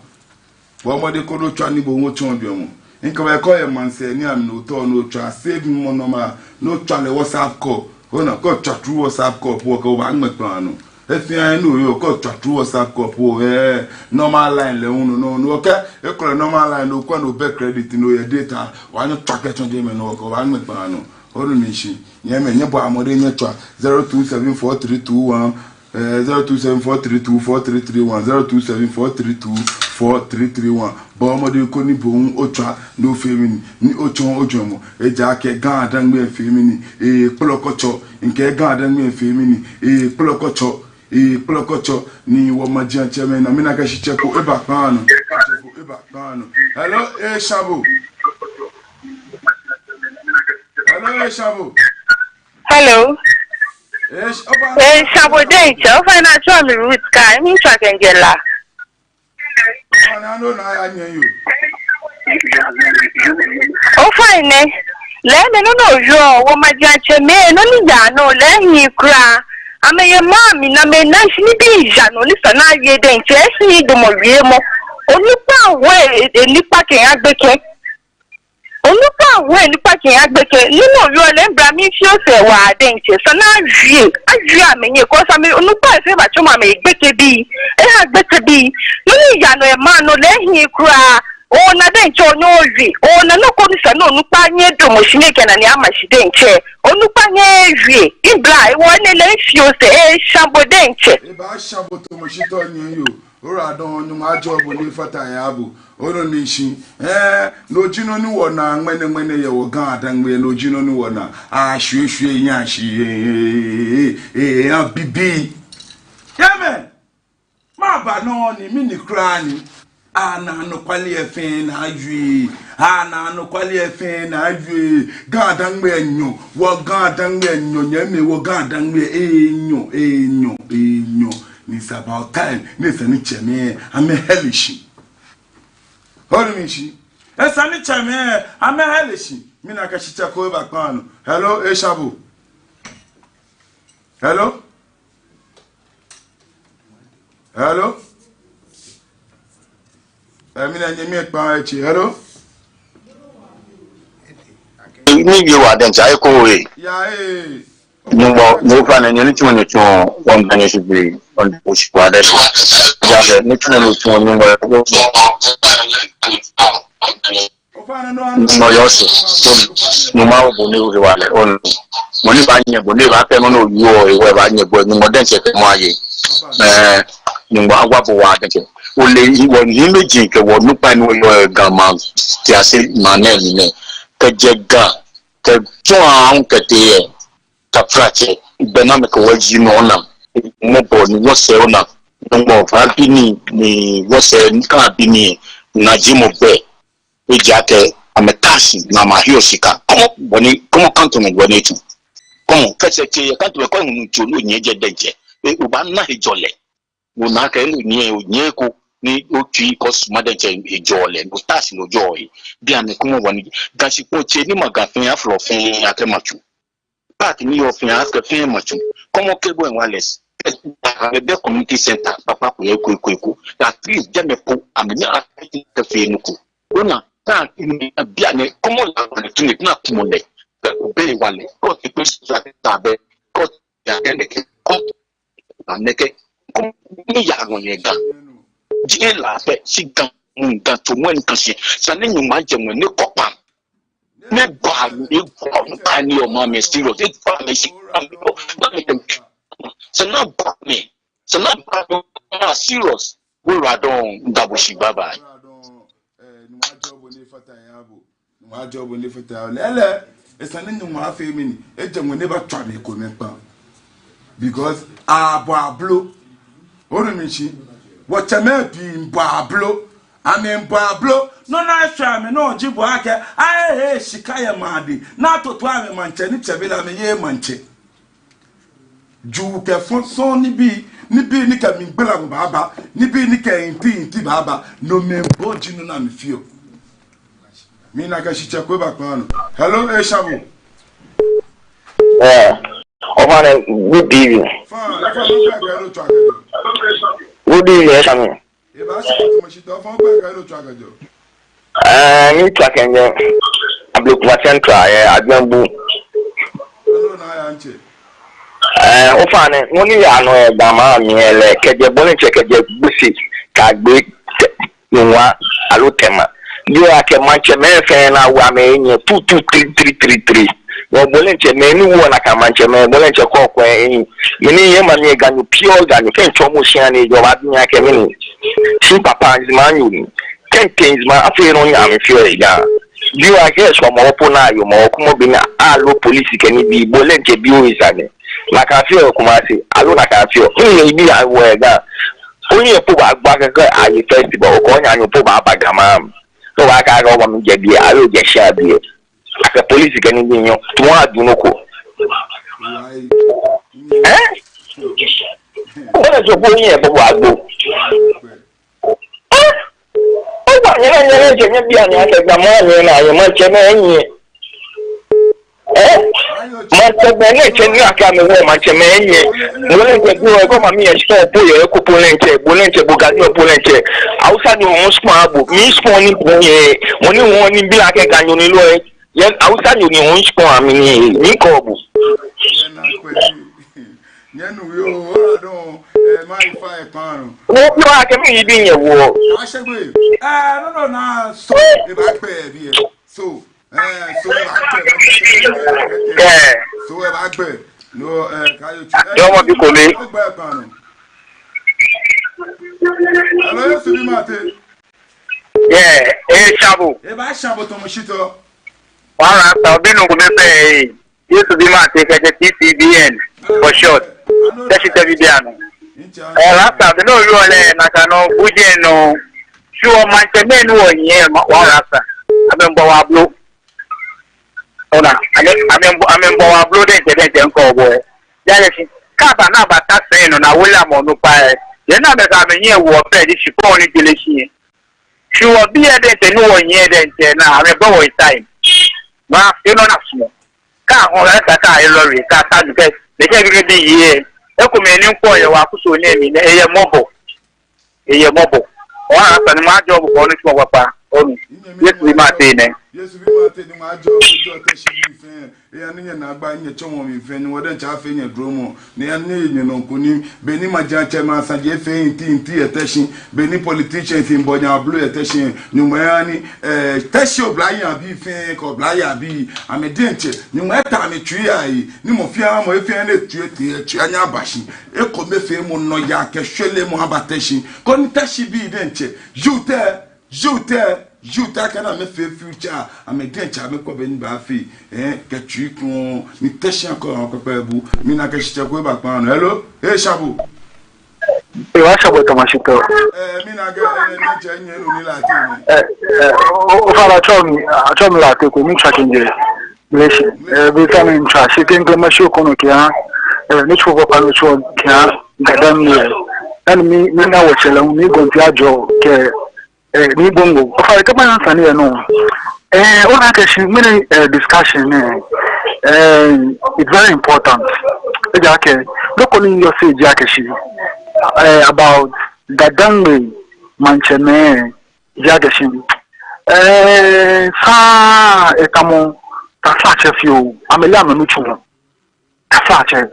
Bɔɔ mɔdɛŋ koni otswa ni bo hu otsɔɔ ojwɛŋmɔ. Mikɛɛ bo akɛ oyɛ maŋsɛɛ ni amɛ ni otao ni otswa, save mi mo number ni otswa lɛ WhatsApp call. Ona, kɛ otswa through WhatsApp call po lɛ, okɛ obaaŋmɛ kpaa nɔ. Efee ni oyɔɔ, kɛ otswa through WhatsApp call po lɛ, eh, normal line lɛ hu no, no, no, okay? Ekolɛ normal line lɛ, okwɛ ni obɛ credit ni oyɛ data, obaanyɛ otswa kɛtsɔ jɛmɛ ni okɛ obaaŋmɛ kpaa nɔ. Onu mishishi? Nyɛmɛi, nyɛbɔa mɔdɛŋ nyɛtswa zero two seven four three two one, eh, zero two seven four three two four three three one, zero two seven four three two four three three one. Bɔɔ mɔdɛŋ koni bo hu otswa ni ofee mɛni, ni otsɔɔ ojwɛŋmɔ. Ejaakɛ Ga Dangme fee mɛni, ekplɔ kɔtsɔ. Mikɛɛ Ga Dangme fee mɛni, ekplɔ kɔtsɔ, ekplɔ kɔtsɔ. Ni wɔmajiaŋtsɛmɛi, mina akɛ shitsɛ ko eba kpaa nɔ. Shitsɛ ko eba kpaa nɔ. Hello, Eshabo. Hello, Eshabo. Hello. Esh-, oba- Eshabo diɛŋtsɛ, ofainɛ atsɛɔ mi Ruth Kai, mitswa kɛjɛ La. Ofainɛ, lɛ mɛi nɔ ni oyɔɔ, wɔmajiaŋtsɛmɛi, nɔ ni yaa nɔ lɛ ehiii kwraa. Amɛyɛ maŋ mli ni amɛnaaa shi nibii yaa nɔ ni esa ni awie diɛŋtsɛ, ehiii damɔ wiemɔ. Onukpa wo e-, e-, onukpa kɛha gbekɛ. Onukpa wo onukpa kɛha gbekɛ. Nɔ ni oyɔɔ lɛ, mibla mifio sɛɛ waa diɛŋtsɛ. Esa ni awie, awie amɛhiɛ, 'cause amɛ onukpai fɛɛ batsɔmɔ amɛhe gbekɛbii. Eha gbekɛbii. Nɔ ni yaa nɔ yɛ maŋ nɔ lɛ ehiii kwraa. Ona diɛŋtsɛ onyɛ owie. Ona nɔ ko ni esa ni onukpa nyɛ damɔ shi ni ekɛ enane ama shi diɛŋtsɛ. Onukpa nyɛ ewie. Mibla, ewɔ enɛ lɛ mifio sɛɛ, esha bo diɛŋtsɛ. Ebasha bo tamɔ shitɔ nyɛ yoo. Oyiwaladɔŋŋ, Nyɔŋmɔ ajɔɔ bo ni efata he aha bo. Onu mishishi? Eh, no ji nɔ ni wɔnaa ŋmɛnɛ ŋmɛnɛ yɛ wɔ Ga Dangme, no ji nɔ ni wɔnaa. Ashwieshwie nya shi, eh, eh, eh, eh, eh, bibii. Nyɛmɛi, maba nɔ ni mini kwraa ni. Ana anɔkwale fɛɛ ni awie. Ana anɔkwale fɛɛ ni awie. Ga Dangme enyɔ. Wɔ Ga Dangme enyɔ, nyɛmɛi, wɔ Ga Dangme enyɔ, enyɔ, enyɔ. Ni it's about time ni esa ni tsɛmɛi amɛhele shi. Onu mishishi? Esa ni tsɛmɛi amɛhele shi. Mina akɛ shitsɛ ko eba kpaa nɔ. Hello, Eshabo. Hello? Hello? Eh, mina nyɛmi ekpa etsɛ. Hello? Ni yɛ wɔ diɛŋtsɛ, ayekoo ee. Yaa ee. Nyɔŋmɔ, Nyɔŋmɔ fã nɛ, nyɛ nitsumɔ ni otsuɔ, wɔmiida nyɛ shi, wɔmiida nyɛ shi waa diɛŋtsɛ. Yaa, nitsumɔ ni otsuɔ, Nyɔŋmɔ, Nyɔŋmɔ yɛ osɛɛ. Nyɔŋmɔ awo bo ni ohe wala, onu. Mɔ ni baanyɛ bo, ni baafee nɔ ni oyɔɔ, ewo baanyɛ bo, Nyɔŋmɔ diɛŋtsɛ kɛ mɔ aye. Eh, Nyɔŋmɔ awa bo waa diɛŋtsɛ. Ole, wɔ niimɛi ji kɛ wɔ onukpai ni wɔyɔɔ Ga maŋ, ti ase maŋ nɛɛ mli nɛɛ. Kɛjɛ Ga, kɛtsɔ aahu kɛtee yɛ taflatsɛ, gbɛ ni amɛkɛ wɔ ji nɔ ona. Mɔ bɔ ni wɔsɛɛ ona. Nyɔŋmɔ fã bi ni, ni wɔsɛɛ ni ka bi ni, na ji mɔ bɛ. Ejaakɛ amɛta shi ni amɛhiɔ shika. Kɔmɔ bɔ ni, kɔmɔ kanto mɛ bɔ ni etu. Kɔmɔ kɛsɛ tsɛ yɛ kanto mɛ kɔ hunu tso no nyɛ jɛ diɛŋtsɛ. E, obaana hejɔlɛ. Ona akɛ no nyɛ, onyɛ ko ni otsui kɔ suma diɛŋtsɛ hejɔlɛ. Ota shi no jɔɔ yi. Bianɛ kɔmɔ bɔ ni. Ga shikpɔŋ tsɛ ni ma Ga fɛɛ aflɔ fɛɛ akɛ matsu. Park ni yɔɔ fɛɛ akɛ fɛɛ matsu. Kɔmɔ kɛ bɔ ni wɔ lɛ. Amɛbɛ community center kpakpa ko yɛ ko, ko, ko. At least jɛmɛ po, amɛnyɛ akɛ fɛɛ nɔ ko. Ona, ta ni bianɛ, kɔmɔ la wɔ lɛ tuni, tuna kumɔ lɛ. Bɛ obɛ wɔ lɛ. Kɔ ti pe sa ta bɛ. Kɔ ya kɛ nɛkɛ. Kɔ na nɛkɛ. Kɔmɔ ni yaa nɔ yɛ Ga. Ji la fɛɛ, shi Ga, mm, Ga tso mɔ ni ka shi. Esa ni Nyɔŋmɔ ajɛ mɔ ni kɔ kpa. Ni ba, ni ba, ni ba ni o ma mi serious. Ni ba mi shi, ba mi o, ba mi dem. Esa ni ba mi, esa ni ba mi, ma serious. Oyiwaladɔŋŋ, mida bo shi, bye bye. Nyɔŋmɔ ajɔɔ bo ni efata he aha bo. Nyɔŋmɔ ajɔɔ bo ni efata he aha bo. Lɛɛlɛŋ, esa ni Nyɔŋmɔ afee mɛni, ejɛ mɔ ni batswa mɛi komɛi kpaa. Because abɔ ablo. Onu mishishi? Wɔtsɛmɛi pii miibɔ ablo. Amɛmiibɔ ablo. Nɔ ni ashwɛ amɛnɔ ji bo akɛ, ahehe shika yɛ maŋ dɛŋ. Ni atoto amɛ maŋtsɛ ni tsɛ bi lɛ amɛyeee maŋtsɛ. Juu kɛ fɔŋ sɔŋŋ nibii, nibii ni kɛ mligbalamɔ baaba, nibii ni kɛ inti inti baaba, no mɛi bɔ ji nɔ ni amɛfeɔ. Mina akɛ shitsɛ ko eba kpaa nɔ. Hello, Eshabo. Eh, ofainɛ, good evening. Fine, ofainɛ, ofainɛ, hello, tswa kɛjɛ. Good evening, Eshabo. Eba shi ko tuma shi tɔ fɔn gbɛ ka lo tswa kɛjɛ. Eh, mitswa kɛjɛ Ablekuma Central, eh, Agbenbu. Hello, na ya nche. Eh, ofainɛ, nɔ ni yaa nɔ yɛ Ga maŋ mli lɛ, kɛjɛ Bɔlɛntsɛ, kɛjɛ Gbese, kɛgbe Te-, Nungua, aloo Tema. Bianɛ akɛ maŋtsɛmɛi fɛɛ ni awo amɛ enyɛ, two two three three three three. Nɔ Bɔlɛntsɛ, mɛni wɔ nakai maŋtsɛmɛi, Bɔlɛntsɛ kɔkɔɛ enyɛ. Mɛni yɛ maŋ mli Ganyo, pure Ganyo, kɛ ntsɔmɔ shia ni jɔ ba bianɛ akɛ mɛni. Shi papa nzima nyo ni. Kɛntɛ nzima afee nɔ ni amɛfeɔ yɛ Ga. Bianɛ akɛ sɔɔmɔ po ni ayɔɔ mɔ, kumɔ bi ni aloo polisi kɛ nibii, Bɔlɛntsɛ bi o isane. Nakai feɔ Kumasi, aloo nakai feɔ. Mɛni bi awɔ yɛ Ga. Onii po baagba kɛkɛ aye festival, okɔ onii anyo po baaba Ga maŋ. No baakɛɛ akɛ omami jɛ biɛ, aloo jɛ shia biɛ. Akɛ polisi kɛ nibii nyɔ, tumɔ adu nɔ ko. Why? Eh? Wala jɔ ko yɛ bɔ agbo. Eh? Oba nyɛ, nyɛ, nyɛ, nyɛ, bianɛ akɛ Ga maŋ nyɛ na, nyɛ maŋtsɛmɛi nyɛ. Eh? Maŋtsɛmɛi ni tsɛ ni akɛ amɛwo maŋtsɛmɛi nyɛ. Bɔlɛntsɛ bi o, ekɔ mami yɛ sukuu po yɛ, eko Bɔlɛntsɛ, Bɔlɛntsɛ, bo Ganyo Bɔlɛntsɛ. Hausa ni wɔn sukuu abo, mi sukuu ni po yɛ, mɔ ni wɔn ni bi la akɛ Ganyo ni lo yɛ. Yɛn Hausa nyo ni wɔn sukuu amɛ ni, ni kɔ bo. Nyɛnu yoo, ora dɔn, eh, ma ifa e pano. Wo, wo akɛ mi yi bi nyɛ wo. Ashegbe. Eh, no, no, na, so, eba gbɛ biɛ. So, eh, so, eba gbɛ. Eh. So, eba gbɛ. No, eh, ka yo. Yoo, mɔ bi ko mi. Hello, Yesu bi mate. Yeah, eh, Shabu. Eba Shabu tɔmɔ shitɔ. Wala sa, obi nɔ ko mɛi fɛɛ, eh, Yesu bi mate kɛjɛ T C B N, for short. Tɛshi tɛ bi bianɛ. Eh, last time, no, you all, eh, nakai nɔ, bujɛ nɔ. Shi wɔmaŋtsɛmɛi ni wɔyɛ, wala sa. Amɛmiibɔ wɔ ablo. Ona, amɛ, amɛ, amɛmiibɔ wɔ ablo diɛŋtsɛ, diɛŋtsɛ ŋkɔ bɔ, eh. Yɛ shi, kɛ aba ni abata sɛi nɔ ni awole amɛ onukpa, eh. Yɛ ni amɛkɛ amɛnyiɛ wɔ fɛɛ, di shikpɔŋ ni jele shi, eh. Shi wɔbii lɛ diɛŋtsɛ ni wɔnyiɛ diɛŋtsɛ ni amɛbɔ wɔ time. Ba, enɔ ni asumɔɔ. Kɛ ahɔɔ lɛ, kɛ kɛ aye lɔle, kɛ ata nu kɛ, lɛ kɛ bi bi ye. Ekomɛi ni ŋkɔ yɛ wɔ kusum nɛɛ mli nɛɛ, eyɛ mɔbɔ. Eyɛ mɔbɔ. Wala sa ni majɔɔ bo koni sumɔ kpakpa. Onu. Yesu bi mate nɛ. Yesu bi mate ni majɔɔ, majɔɔ Teshie mli fɛɛ. Eya ni nyɛnaa agba, nyɛtsɔɔmɔ mli fɛɛ, Nyɔŋmɔ diɛŋtsɛ afee nyɛ dromɔ, ni eya ni nyɛye nyɛnɔ kunim, beni maŋtsɛmɛi asaji efee inti inti yɛ Teshie, beni politicians miibɔ nyɛ ablo yɛ Teshie, Nyɔŋmɔ eya ni, eh, Teshie oblayei abii fɛɛ, kɛ oblayei abii, amɛ diɛŋtsɛ, Nyɔŋmɔ eta amɛtsui ayi, ni mɔ fɛɛ mɔ fɛɛ ni etsui etee, etsui anya aba shi, ekomefeemɔ, nɔyaa kɛ shwelemɔ aba Teshie, koni Teshibii diɛŋtsɛ, youth lɛ, youth lɛ, youth lɛ, kɛ ni amɛfee future, amɛ diɛŋtsɛ amɛkɔ bɔ ni abaafee, eh, kɛ tsui kɔŋ, ni Teshie akɔ kpɛkpɛ bu, mina akɛ shitsɛ ko eba kpaa nɔ. Hello, eh, Shabu. Eh, wa Shabu tɔmɔ shitɔ. Eh, mina akɛ, eh, ni tsɛ nyɛ lo ni la te ni. Eh, eh, o, o, ofainɛ atsɛɔ mi, atsɛɔ mi Lartey Kwei, mitswa kɛjɛ Ngleshie. Eh, be ta mi mitswa, shi kɛ Ngleshie mashi okɔnɔ kɛha, eh, ni tsɔ papa ni tsɔ kɛha, Ga Dangme. Ɛni mi, mina wɔtsɛ lɛ, mi gɔnti ajɔ kɛ, eh, ni bongo. Ofainɛ kɛ maya sane lɛ nɔ. Eh, ona akɛ shi, mɛni, eh, discussion nɛɛ, eh, it's very important. Ejaakɛ, nɔ ko ni yɔɔ sɛɛ ji akɛ shi, eh, about Ga Dangme maŋtsɛmɛi, ji akɛ shi, eh, sa etamɔ, taflatsɛ fioo, amɛleee amɛnitsumɔ. Taflatsɛ,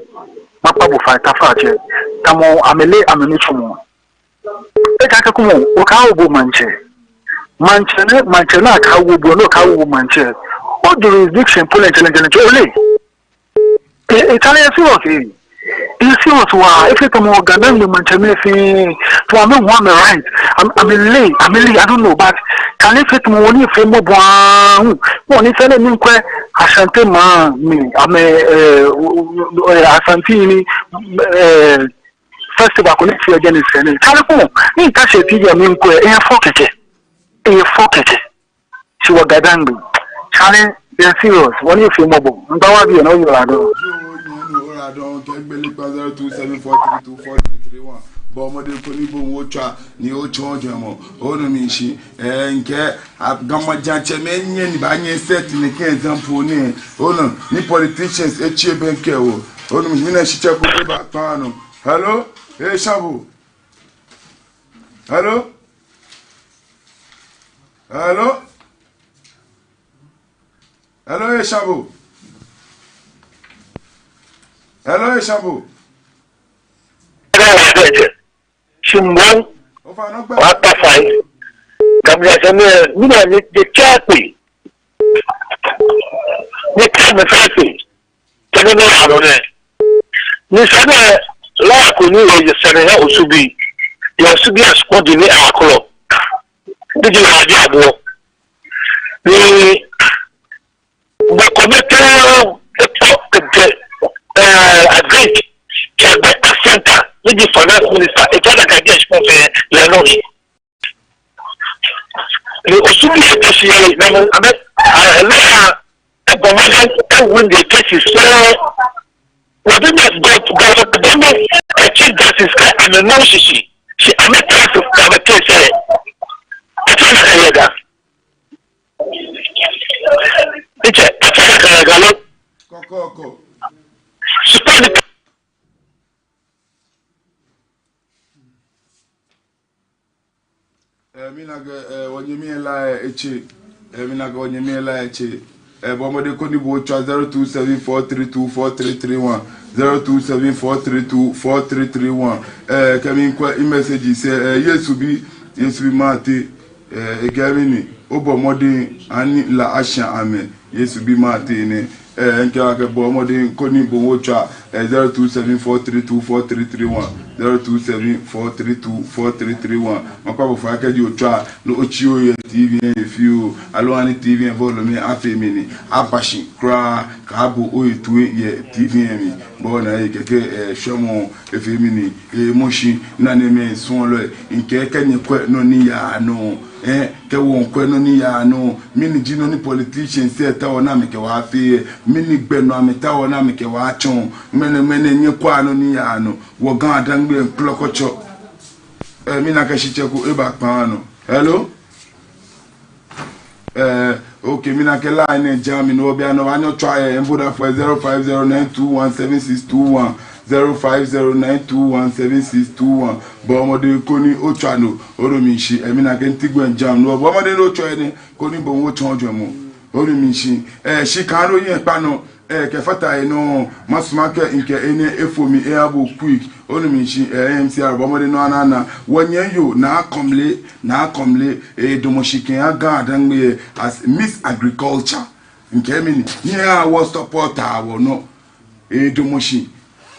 makpa bo fai, taflatsɛ, tamɔ amɛleee amɛnitsumɔ. Ejaakɛ kumɔ, okɛɛ obo maŋtsɛ. Maŋtsɛ nɛɛ, maŋtsɛ nɛɛ akɛɛ obo, nɛɛ okɛɛ obo maŋtsɛ. O jurisdiction po lɛ ntsɛ, ntsɛ, ntsɛ, oleee. E, eta lɛ serious, eh. It's serious waa, efee tamɔ Ga Dangme maŋtsɛmɛi fɛɛ, tamɔ amɛhu amɛ right. Am-, amɛleee, amɛleee, I don't know, but kɛ lɛ efee tamɔ wɔ ni efee mɔbɔ aahu. Wɔ ni fɛɛ lɛ ni ŋkwɛ Ashanti maŋ mli, amɛ, eh, o, o, o, eh, Ashanti ni, eh, festival ko ni fee yɛ jɛmɛ sɛɛ nɛɛ. Chale ko, ni mita shi pii yɛ mi ŋkɔ, eyɛ fɛo kɛkɛ. Eyɛ fɛo kɛkɛ. Shi wɔ GaDangme. Chale, yɛ serious. Wɔnii efee mɔbɔ. Mba wa bi yɛ nɔ yɔɔ la dɔŋŋ. Yɔɔ, yɔɔ, yɔɔ la dɔŋŋ. Kɛ gbele kpa zero two seven four three two four three three one. Bɔ mɔdɛŋ koni bo hu otswa ni otsɔɔ ojwɛŋmɔ. Onu mi shishi. Ɛɛ, ŋkɛɛ, a, Ga Maŋtsɛmɛi nyɛ ni baanyɛ set nɛkɛ example nɛɛ. Onu, ni politicians etsi ebɛŋkɛ wɔ. Onu mi, mina shitsɛ ko eba kpaa nɔ. Hello? Ee, Shabu. Hello? Hello? Hello, ee, Shabu. Hello, ee, Shabu. Shimbo, ofainɛ, ogbɛi. Wa ta fai. Ga Maŋtsɛmɛi, mina ni je kɛ kpe. Ni kɛ mɛi fɛɛ kpe. Kɛ nɔ ni yaa nɔ nɛɛ. Ni sane lɛ, lawyer ko ni yɔɔ sane yɛ Osubii. Yɛ Osubii a sport ni akɔlɔ. Ni ji lawyer ji abuɔ. Ni Gbɛ kome tɛŋŋ, etɔ kɛjɛ, eh, Agric, kɛjɛ Asante, ni ji finance minister, ekɛɛ nakai ji expose lɛ nɔ ni. Ni Osubii yɛ case yɛ, na amɛ, amɛ, eh, lawyer, ebɔ mɔdɛŋ, ewin the case, so, within that, God, God, God, eh, Chief Justice, eh, amɛnu shishi, shi amɛ case, amɛ case, eh, etsɛ na yɛ da. Etsɛ, etsɛ na kaya galo. Kɔkɔɔkɔ. Spanish. Eh, mina akɛ, eh, wɔnyɛmi lɛ etsɛ. Eh, mina akɛ wɔnyɛmi lɛ etsɛ. Eh, bɔ mɔdɛŋ koni bo otswa zero two seven four three two four three three one. Zero two seven four three two four three three one. Eh, kɛ mikwɛ message sɛɛ, eh, Yesu bi, Yesu bi Mate. Eh, ekɛɛ mɛni, obɔ mɔdɛŋ, ani la asha amɛ, Yesu bi Mate nɛ. Eh, ŋkɛɛ akɛ bɔ mɔdɛŋ koni bo hu otswa, eh, zero two seven four three two four three three one, zero two seven four three two four three three one. Makpa bo fai akɛ kɛji otswa, ni otsi ohe yɛ T V lɛ he fioo, aloo ani T V lɛ volume lɛ afee mɛni, aba shi kwraa, kaabo ohe toi yɛ T V lɛ mli. Bɔ ni aye kɛkɛ, eh, shwɛmɔ, efee mɛni, eh, motion, nane mɛi suɔlɔi, ŋkɛɛ kɛ nyɛkwɛ nɔ ni yaa nɔ, eh, kɛ wɔŋkwɛ nɔ ni yaa nɔ, mɛni ji nɔ ni politicians lɛ taoɔ ni amɛkɛ wɔ afee, mɛni gbɛ nɔ amɛtaoɔ ni amɛkɛ wɔ atsɔɔ, mɛni, mɛni nyɛkwɛa nɔ ni yaa nɔ, wɔ GaDangme klɔkɔtsɔ. Eh, mina akɛ shitsɛ ko eba kpaa nɔ. Hello? Eh, okay, mina akɛ line lɛ jam, ni obi anɔ wa nyɔ tswa, eh, mbo da for zero five zero nine two one seven six two one, zero five zero nine two one seven six two one. Bɔ mɔdɛŋ koni otswa no, onu mi shishi, eh, mina akɛ nti gbɛ jam, no, bɔ mɔdɛŋ ni otswa nɛ, koni bo hu otsɔɔ ojwɛŋmɔ, onu mi shishi, eh, shi kɛ no yɛ kpa nɔ, eh, kɛfata he nɔ, masumɔ akɛ ŋkɛ enɛ efo mi, eh, abo quick, onu mi shishi, eh, M C R, bɔ mɔdɛŋ ni ona, ona, wɔnyɛmi yoo, Naa Kɔmle, Naa Kɔmle, eh, damɔ shi kɛha GaDangme, eh, as Miss Agriculture. Ŋkɛɛ mɛni, nyɛhaa wɔ support-a wɔ nɔ. Eh, damɔ shi,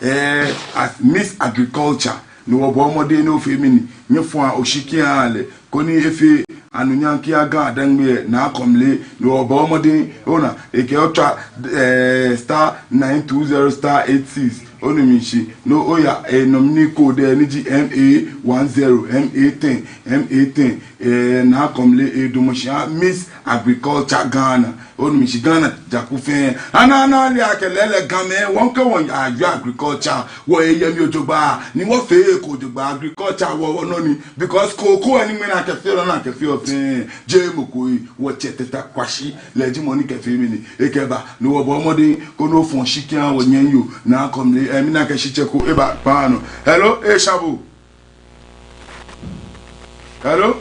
eh, as Miss Agriculture. Ni wɔbɔ mɔdɛŋ ni ofee mɛni, nyɛfɔa oshiki oha lɛ, koni efee anunyam kɛha GaDangme, eh, Naa Kɔmle, ni wɔbɔ mɔdɛŋ, ona, ekɛɛ otswa, eh, star nine two zero star eight six. Onu mi shishi, ni oya, eh, nominee code lɛ ni ji M A one zero, M A ten, M A ten, eh, Naa Kɔmle, eh, damɔ shi, ah, Miss Agriculture Ghana. Onu mi shishi, Ghana jaku fɛɛ. Ana, ana, ale akɛ lɛɛlɛŋ Gamɛi, wɔŋkɛ wɔŋ, ah, yɛ agriculture, wɔyɛ mli jogbaŋŋ, ni wɔfee eko jogbaŋŋ, agriculture wɔ, wɔnɔ ni, because koko lɛ ni ŋmɛnɛ akɛfeɔ, nɔ ni akɛfeɔ fɛɛ, jeee mɔ ko, wɔtsɛ Teta Kwashi lɛ ji mɔ ni kɛfee mɛni, ekɛba, ni wɔbɔ mɔdɛŋ koni ofɔ oshiki oha wɔnyɛmi yoo, Naa Kɔmle, eh, mina akɛ shitsɛ ko eba kpaa nɔ. Hello, eh, Shabu. Hello?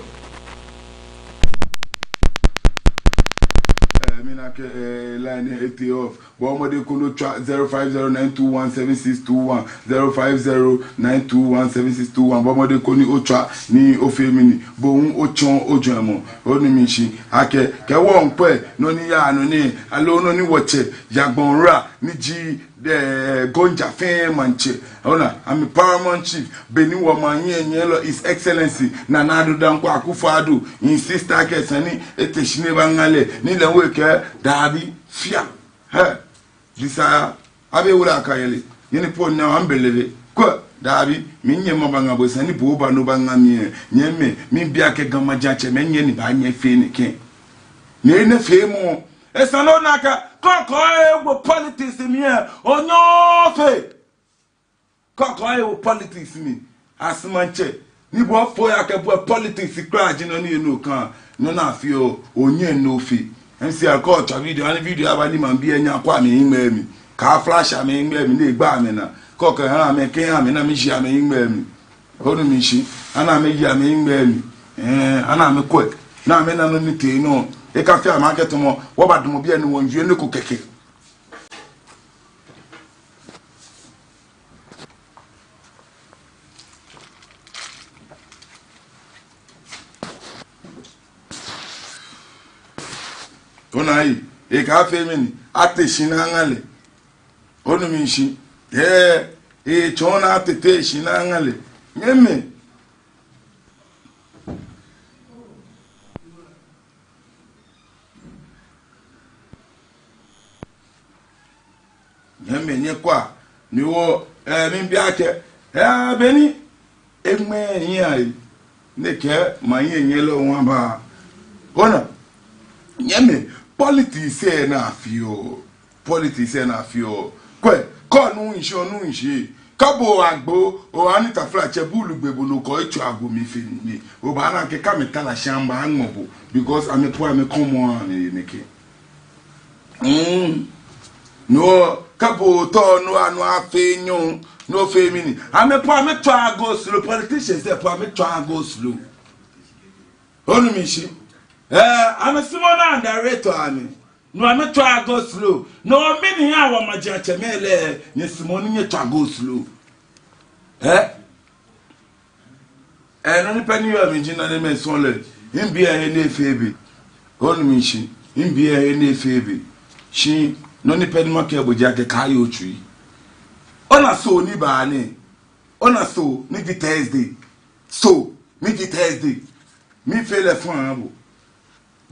Eh, mina akɛ, eh, line lɛ etee off. Bɔ mɔdɛŋ koni otswa zero five zero nine two one seven six two one, zero five zero nine two one seven six two one. Bɔ mɔdɛŋ koni otswa ni ofee mɛni, bo hu otsɔɔ ojwɛŋmɔ. Onu mi shishi, akɛ, kɛ wɔŋkwɛ nɔ ni yaa nɔ nɛɛ, aloo nɔ ni wɔtsɛ Yagbonra, ni ji, eh, Gonja fɛɛ maŋtsɛ, ona, amɛ paramount chief, beni wɔmaŋ hiɛnyiɛlɔ His Excellency Nana Addo Dankwa Akufo-Addo, insist akɛ esa ni ete shi ni ebaŋa lɛ, ni lɛ hu ekɛɛ daabi, fia. Hɛ, this a, abe wula akayeli, yini po na ambeleve. Kwɛ, Dabi, minyɛŋ mabaŋa bo, esa ni bo oba ni obaŋa mi. Nyɛmimɛi, miibi akɛ Ga majiatsɛmɛi, nyɛni baanyɛ afee nɛkɛ? Ni enɛ feemɔ, esa ni ona akɛ kɔkɔɔkɔ ewo politics mli lɛ, onyɛɛɛ ofee. Kɔkɔɔkɔ ewo politics mli. Asafoiatsɛ, ni bo ofo ya kɛ bo politics kwraa ji nɔ ni enu kan, nɔ ni afeɔ, onyɛɛɛ ofee. M C R, kɛ otswa video, ani video aba ni maŋbii anyɛ akwɛ amɛhiŋmɛi mli. Kaaflash amɛhiŋmɛi mli ni egba amɛnaa. Kɔkɔɔkɔ ha amɛ, kɛ ha amɛ, ni amɛshi amɛhiŋmɛi mli. Onu mi shishi, ha amɛyi amɛhiŋmɛi mli. Ɛɛ, ha amɛkwɛ. Ni amɛna nɔ ni tee nɔ. Ekafee amɛ akɛ tamɔ wɔbadamɔ biɛ ni wɔmiiwie nɔ ko kɛkɛ. Ona ei, ekafee mɛni, ate shi ni aŋa lɛ. Onu mi shishi. Ɛɛ, etsɔɔ ni atete shi ni aŋa lɛ. Nyɛmimɛi. Nyɛmimɛi, nyɛkwɛa, ni wɔ, ɛɛ, miibi akɛ, ɛɛ, beni eŋmɛ nyɛ ayi, nɛkɛ maŋ hiɛnyiɛlɔ hu aba. Ona, nyɛmimɛi, politics lɛ ni afeɔ, politics lɛ ni afeɔ. Kwɛ, kɛ onu shishi, onu shishi. Kɛ bo agbo, oha ni taflatsɛ buulu gbe bo nɔ ko etsɔ agbo mli fe ni. Obaana akɛ kɛ amɛta la shi amɛbaaŋmɔ bo. Because amɛ po amɛkɔmɔ amɛ nɛkɛ. Mm. No, kɛ bo tɔ no anu afee nyɔ, no fee mɛni. Amɛ po amɛtswaa go slow, politicians lɛ po amɛtswaa go slow. Onu mi shishi. Ɛɛ, amɛsumɔɔɔ ni underrate amɛ. No amɛtswaa go slow. No mɛni ha wɔ majiatsɛmɛi lɛ, nyɛsumɔɔɔ ni nyɛtswa go slow. Ɛɛ? Ɛɛ, nɔ ni pɛ ni yɔɔ miji nɔ ni mɛi sɔŋŋ lɛ, mibi he ni efee be. Onu mi shishi, mibi he ni efee be. Shi, nɔ ni pɛ ni makɛɛ bo ji akɛ kaaye otsui. Ona Soo ni baa nɛɛ. Ona Soo ni ji Thursday. Soo ni ji Thursday. Miifee lɛ fɔŋ aha bo.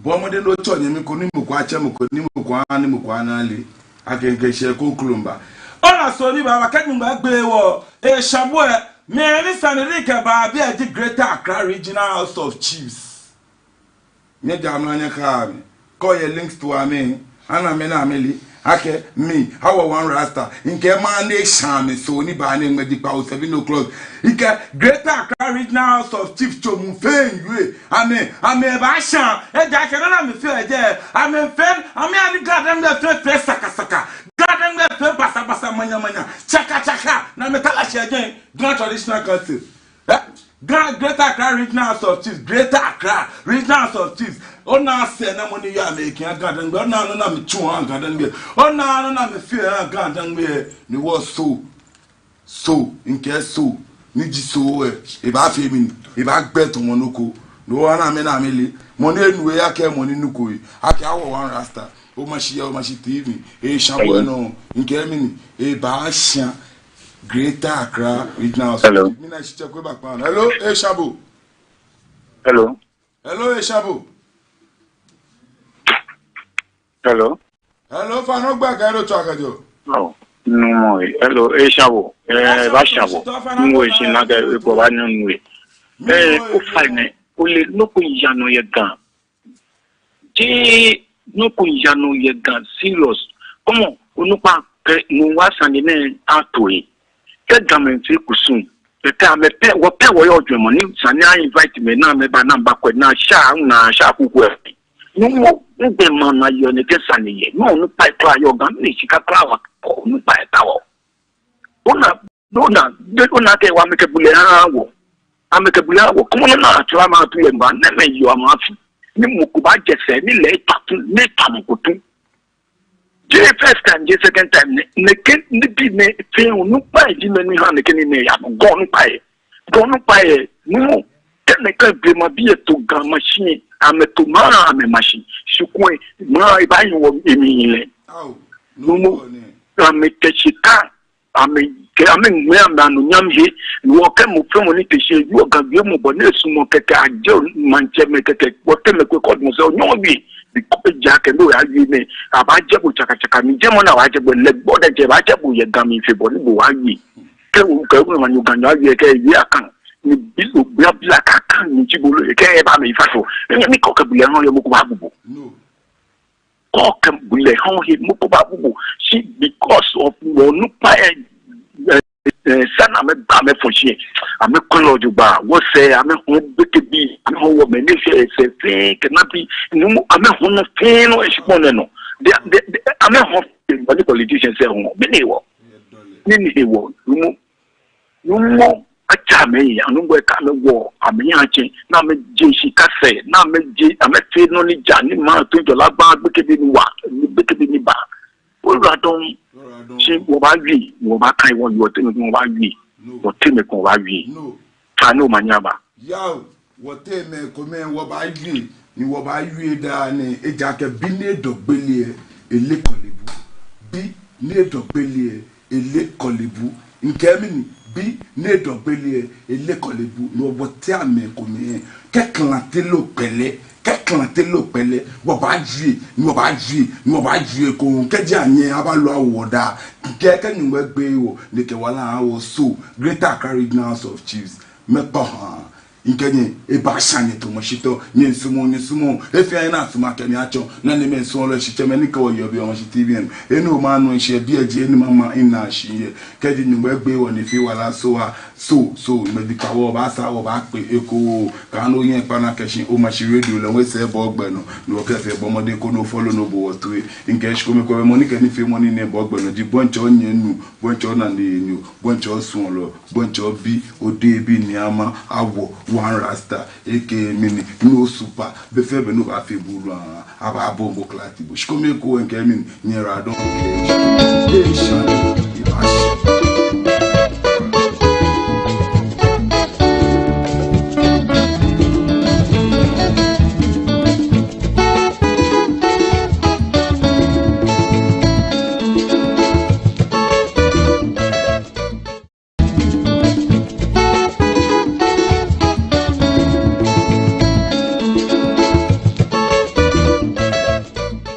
Bɔɔ mɔdɛŋ ni otsɛ onyɛmi ko ni mɔ ko atsɛ mɔ ko ni mɔ ko aha ni mɔ ko ana ale akɛ mikɛ shɛɛ ko kroko miiba. Ona Soo ni baa, kɛ Nyɔŋmɔ egbe wɔ, eshã bo ɛ, mɛi ni sane ni kɛba biɛ ji Greater Accra Regional House of Chiefs. Nyɛjaa mra nyɛkɛha mi. Kɛ oyɛ links to amɛ, ha amɛna amɛle akɛ mi, Awo One Rasta, mikɛɛ maŋ nɛɛ shã amɛ Soo ni baa nɛɛ ŋmɛji kpawo seven o'clock. Mikɛɛ Greater Accra Regional House of Chiefs tso muu fɛɛ miiwie. Amɛ, amɛbaashã. Ejaakɛ nɔ ni amɛfeɔ yɛ jɛi, amɛfee, amɛha ni Ga-Dangme fɛɛ fee sakasaka. Ga-Dangme fee basabasa, manyamanya, tsakatsaka. Ni amɛta la shi yɛ jɛi, Ga Traditional Council. Eh? Ga, Greater Accra Regional House of Chiefs, Greater Accra Regional House of Chiefs. Ona sɛɛnamɔ ni yɔɔ amɛhe kɛha Ga-Dangme, ona nɔ ni amɛtsuɔ ha Ga-Dangme, ona nɔ ni amɛfeɔ ha Ga-Dangme, ni wɔ Soo, Soo, mikɛɛ Soo, ni ji Soo ɛ, ebaafee mɛni, ebaagbɛ tamɔ nɔ ko, ni wɔ ha amɛna amɛle, mɔ ni enu he akɛ mɔ ni nuko he, akɛ Awo One Rasta, Omashi ya, Omashi T V, eshã bo ɛ nɔ, mikɛɛ mɛni, ebaashã, Greater Accra Regional House. Hello. Mina shi tsɛ ko eba kpaa. Hello, eshã bo. Hello. Hello, eshã bo. Hello. Hello, ofainɛ ogbɛi kɛ he ni otsɛɔ kɛjɛɔ. Oh, numɔ ee. Hello, eshã bo. Eh, ebaashã bo. Numɔ ee, shi nakai eko baanyɛ nu ee. Eh, ofainɛ, ole nɔ ko yaa nɔ yɛ Ga. Jeee nɔ ko yaa nɔ yɛ Ga serious. Kɔmɔ, onukpa kɛ nuu wa sane nɛɛ ato ee. Kɛ Gamɛi fee kusum, kɛkɛ amɛ pɛ, wɔ pɛ wɔyɔɔ jwɛŋmɔ ni sane a invite mɛi ni amɛba ni amɛbakwɛ ni ashã, ni ashã kuku ɛ. Numo, nɛgbɛ maŋ nɛɛ yɔɔ ni kɛ sane yɛ. Ni onukpai kwraa yɔɔ Ga, mɛni shika kwraa wɔkɛɔ onukpai atao. Ona, ona, ona akɛ wɔ amɛkɛ bulɛ ha wɔ. Amɛkɛ bulɛ ha wɔ. Kɔmɔ nɔ ni atsɔɔ amɛ atuu yɛ mba, nɛmɛi yɔɔ amɛ afi. Ni mɔ ko baajɛ sɛɛ, ni lɛ eta tu, ni eta mɔ ko tu. Jeee first time, jeee second time, nɛ, nɛkɛ, nibii nɛɛ fɛɛ, onukpai ji mɛi ni ha nɛkɛ nii nɛɛ yaa nɔ, Ga onukpai. Ga onukpai, numo, kɛ nɛkɛ blema bii eto Ga mashi, amɛto maŋ, amɛmashi. Shi kulɛ, maŋ, ebaahi wɔ, emli lɛ. Ao, numo, numo nɛ. Amɛkɛ shika, amɛkɛ, amɛŋmɛɛ amɛnanemɛi he, ni wɔkɛɛ mɔ fɛɛ mɔ ni te shi, yɔɔ Ga wiemɔ bɔ ni esumɔɔ kɛkɛ, ajɛ maŋtsɛmɛi kɛkɛ, wɔteŋ mɛi kɛ kɔdumɔ sɛɛ, onyɛŋ owie, because ejaakɛ nɔ ni oyaawie nɛɛ, abaajɛ bo tsakatsaka, ni jɛmɔ ni abaajɛ bo lɛ, gbɔ diɛŋtsɛ abaajɛ bo yɛ Ga mli fe bɔ ni bo obaawie. kɛ okɛ omanyo Ganyo awie kɛ ewie Akan, ni bi lo, bi abila kɛ Akan ni ji bo lɛ, kɛ eba amɛyi fa so. Ni kɛ okɛ bulɛ hɔ̃ɔ he, mɔ ko baagbo bo. Kɛ okɛ bulɛ hɔ̃ɔ he, mɔ ko baagbo bo. Shi because of onukpa, eh, eh, eh, esa ni amɛgba amɛfɔ shi, amɛkwɛ lɛ jogbaŋŋ, wɔsɛɛ, amɛhɔ̃ɔ gbekɛbii, amɛhɔ̃ɔ wɔmɛi ni fɛɛ, fɛɛ, fɛɛ, kɛ nabii, nuumo, amɛhɔ̃ɔ nɔ fɛɛ nɔ yɛ shikpɔŋ nɛɛ nɔ. They, they, they, amɛhɔ̃ɔ, mɛni politicians hɔ̃ɔ, mɛni hewɔ? Mɛni hewɔ? Nuumo, nuumo, atsa amɛyi, anuŋtsɔ kɛ amɛwo amɛyi atsɛ, ni amɛje shi kase, ni amɛje, amɛfee nɔ ni ja, ni maŋ toiŋjɔlɛ aba, gbekɛbii ni wa, ni gbekɛbii ni ba. Oyiwaladɔŋŋ. Shi wɔbaawie, wɔbaakai, wɔ, wɔteŋ mɛi komɛi wɔbaawie. Wɔteŋ mɛi komɛi wɔbaawie. Kɛ ni omanye aba. Yao, wɔteŋ mɛi komɛi wɔbaawie, ni wɔbaawie daa nɛɛ, ejaakɛ bi ni edɔ gbele lɛ, ele kɔlɛ bu. Bi ni edɔ gbele lɛ, ele kɔlɛ bu. Mikɛɛ mɛni, bi ni edɔ gbele lɛ, ele kɔlɛ bu, ni wɔbaatia mɛi komɛi. Kɛ klante loo kpɛlɛ, kɛ klante loo kpɛlɛ, wɔbaawie, ni wɔbaawie, ni wɔbaawie ekoŋŋ, kɛji anyɛ abaloo awo wɔ daa. Kɛ, kɛ Nyɔŋmɔ egbeee wɔ, ni ekɛ wala aha wɔ, so, Greater Accra Regional House of Chiefs, mɛɛ kpɔ ha. Mikɛ nyɛ, ebaasha nyɛ tamɔ shitɔ, nyɛmiisumɔ, nyɛsumɔ, efee nyɛ naa sumɔ akɛ nyɛtsɔ, naa ni mɛi sumɔlɔi shitsɛmɛi ni kɛ wɔ yɔɔ biɛ Omashi T V nɔ. Enɛ omanye shi yɛ biɛ ji enɛ mama ina shi yɛ. Kɛji Nyɔŋmɔ egbeee wɔ ni efee wala, so, ah, so, so, mɛi dipa wɔbaasaa, wɔbaakpe ekoŋŋ, kɛ ni oyɛ kpana kɛ shi Omashi Radio lɛ, wɔsɛɛ bɔ gbɛ nɔ, ni wɔkɛ fɛɛ bɔ mɔdɛŋ koni o follow ni obo wɔ toi. Mikɛɛ shi kome kome mɔ ni kɛ nifeemɔ nɛɛ bɔ gbɛ nɔ ji Bɔntsɛ Onyɛnu, Bɔntsɛ Onane Enyo, Bɔntsɛ Osuɔlɔ, Bɔntsɛ Obi, Odehe bi, Nii Ama, Awo, One Rasta, aka mɛni, No Super, be fɛɛ be ni obaafee buulu aha, abaabɔ bo klati bo. Shi kome ekoŋŋ mikɛɛ mɛni, nyɛyiwaladɔŋŋ.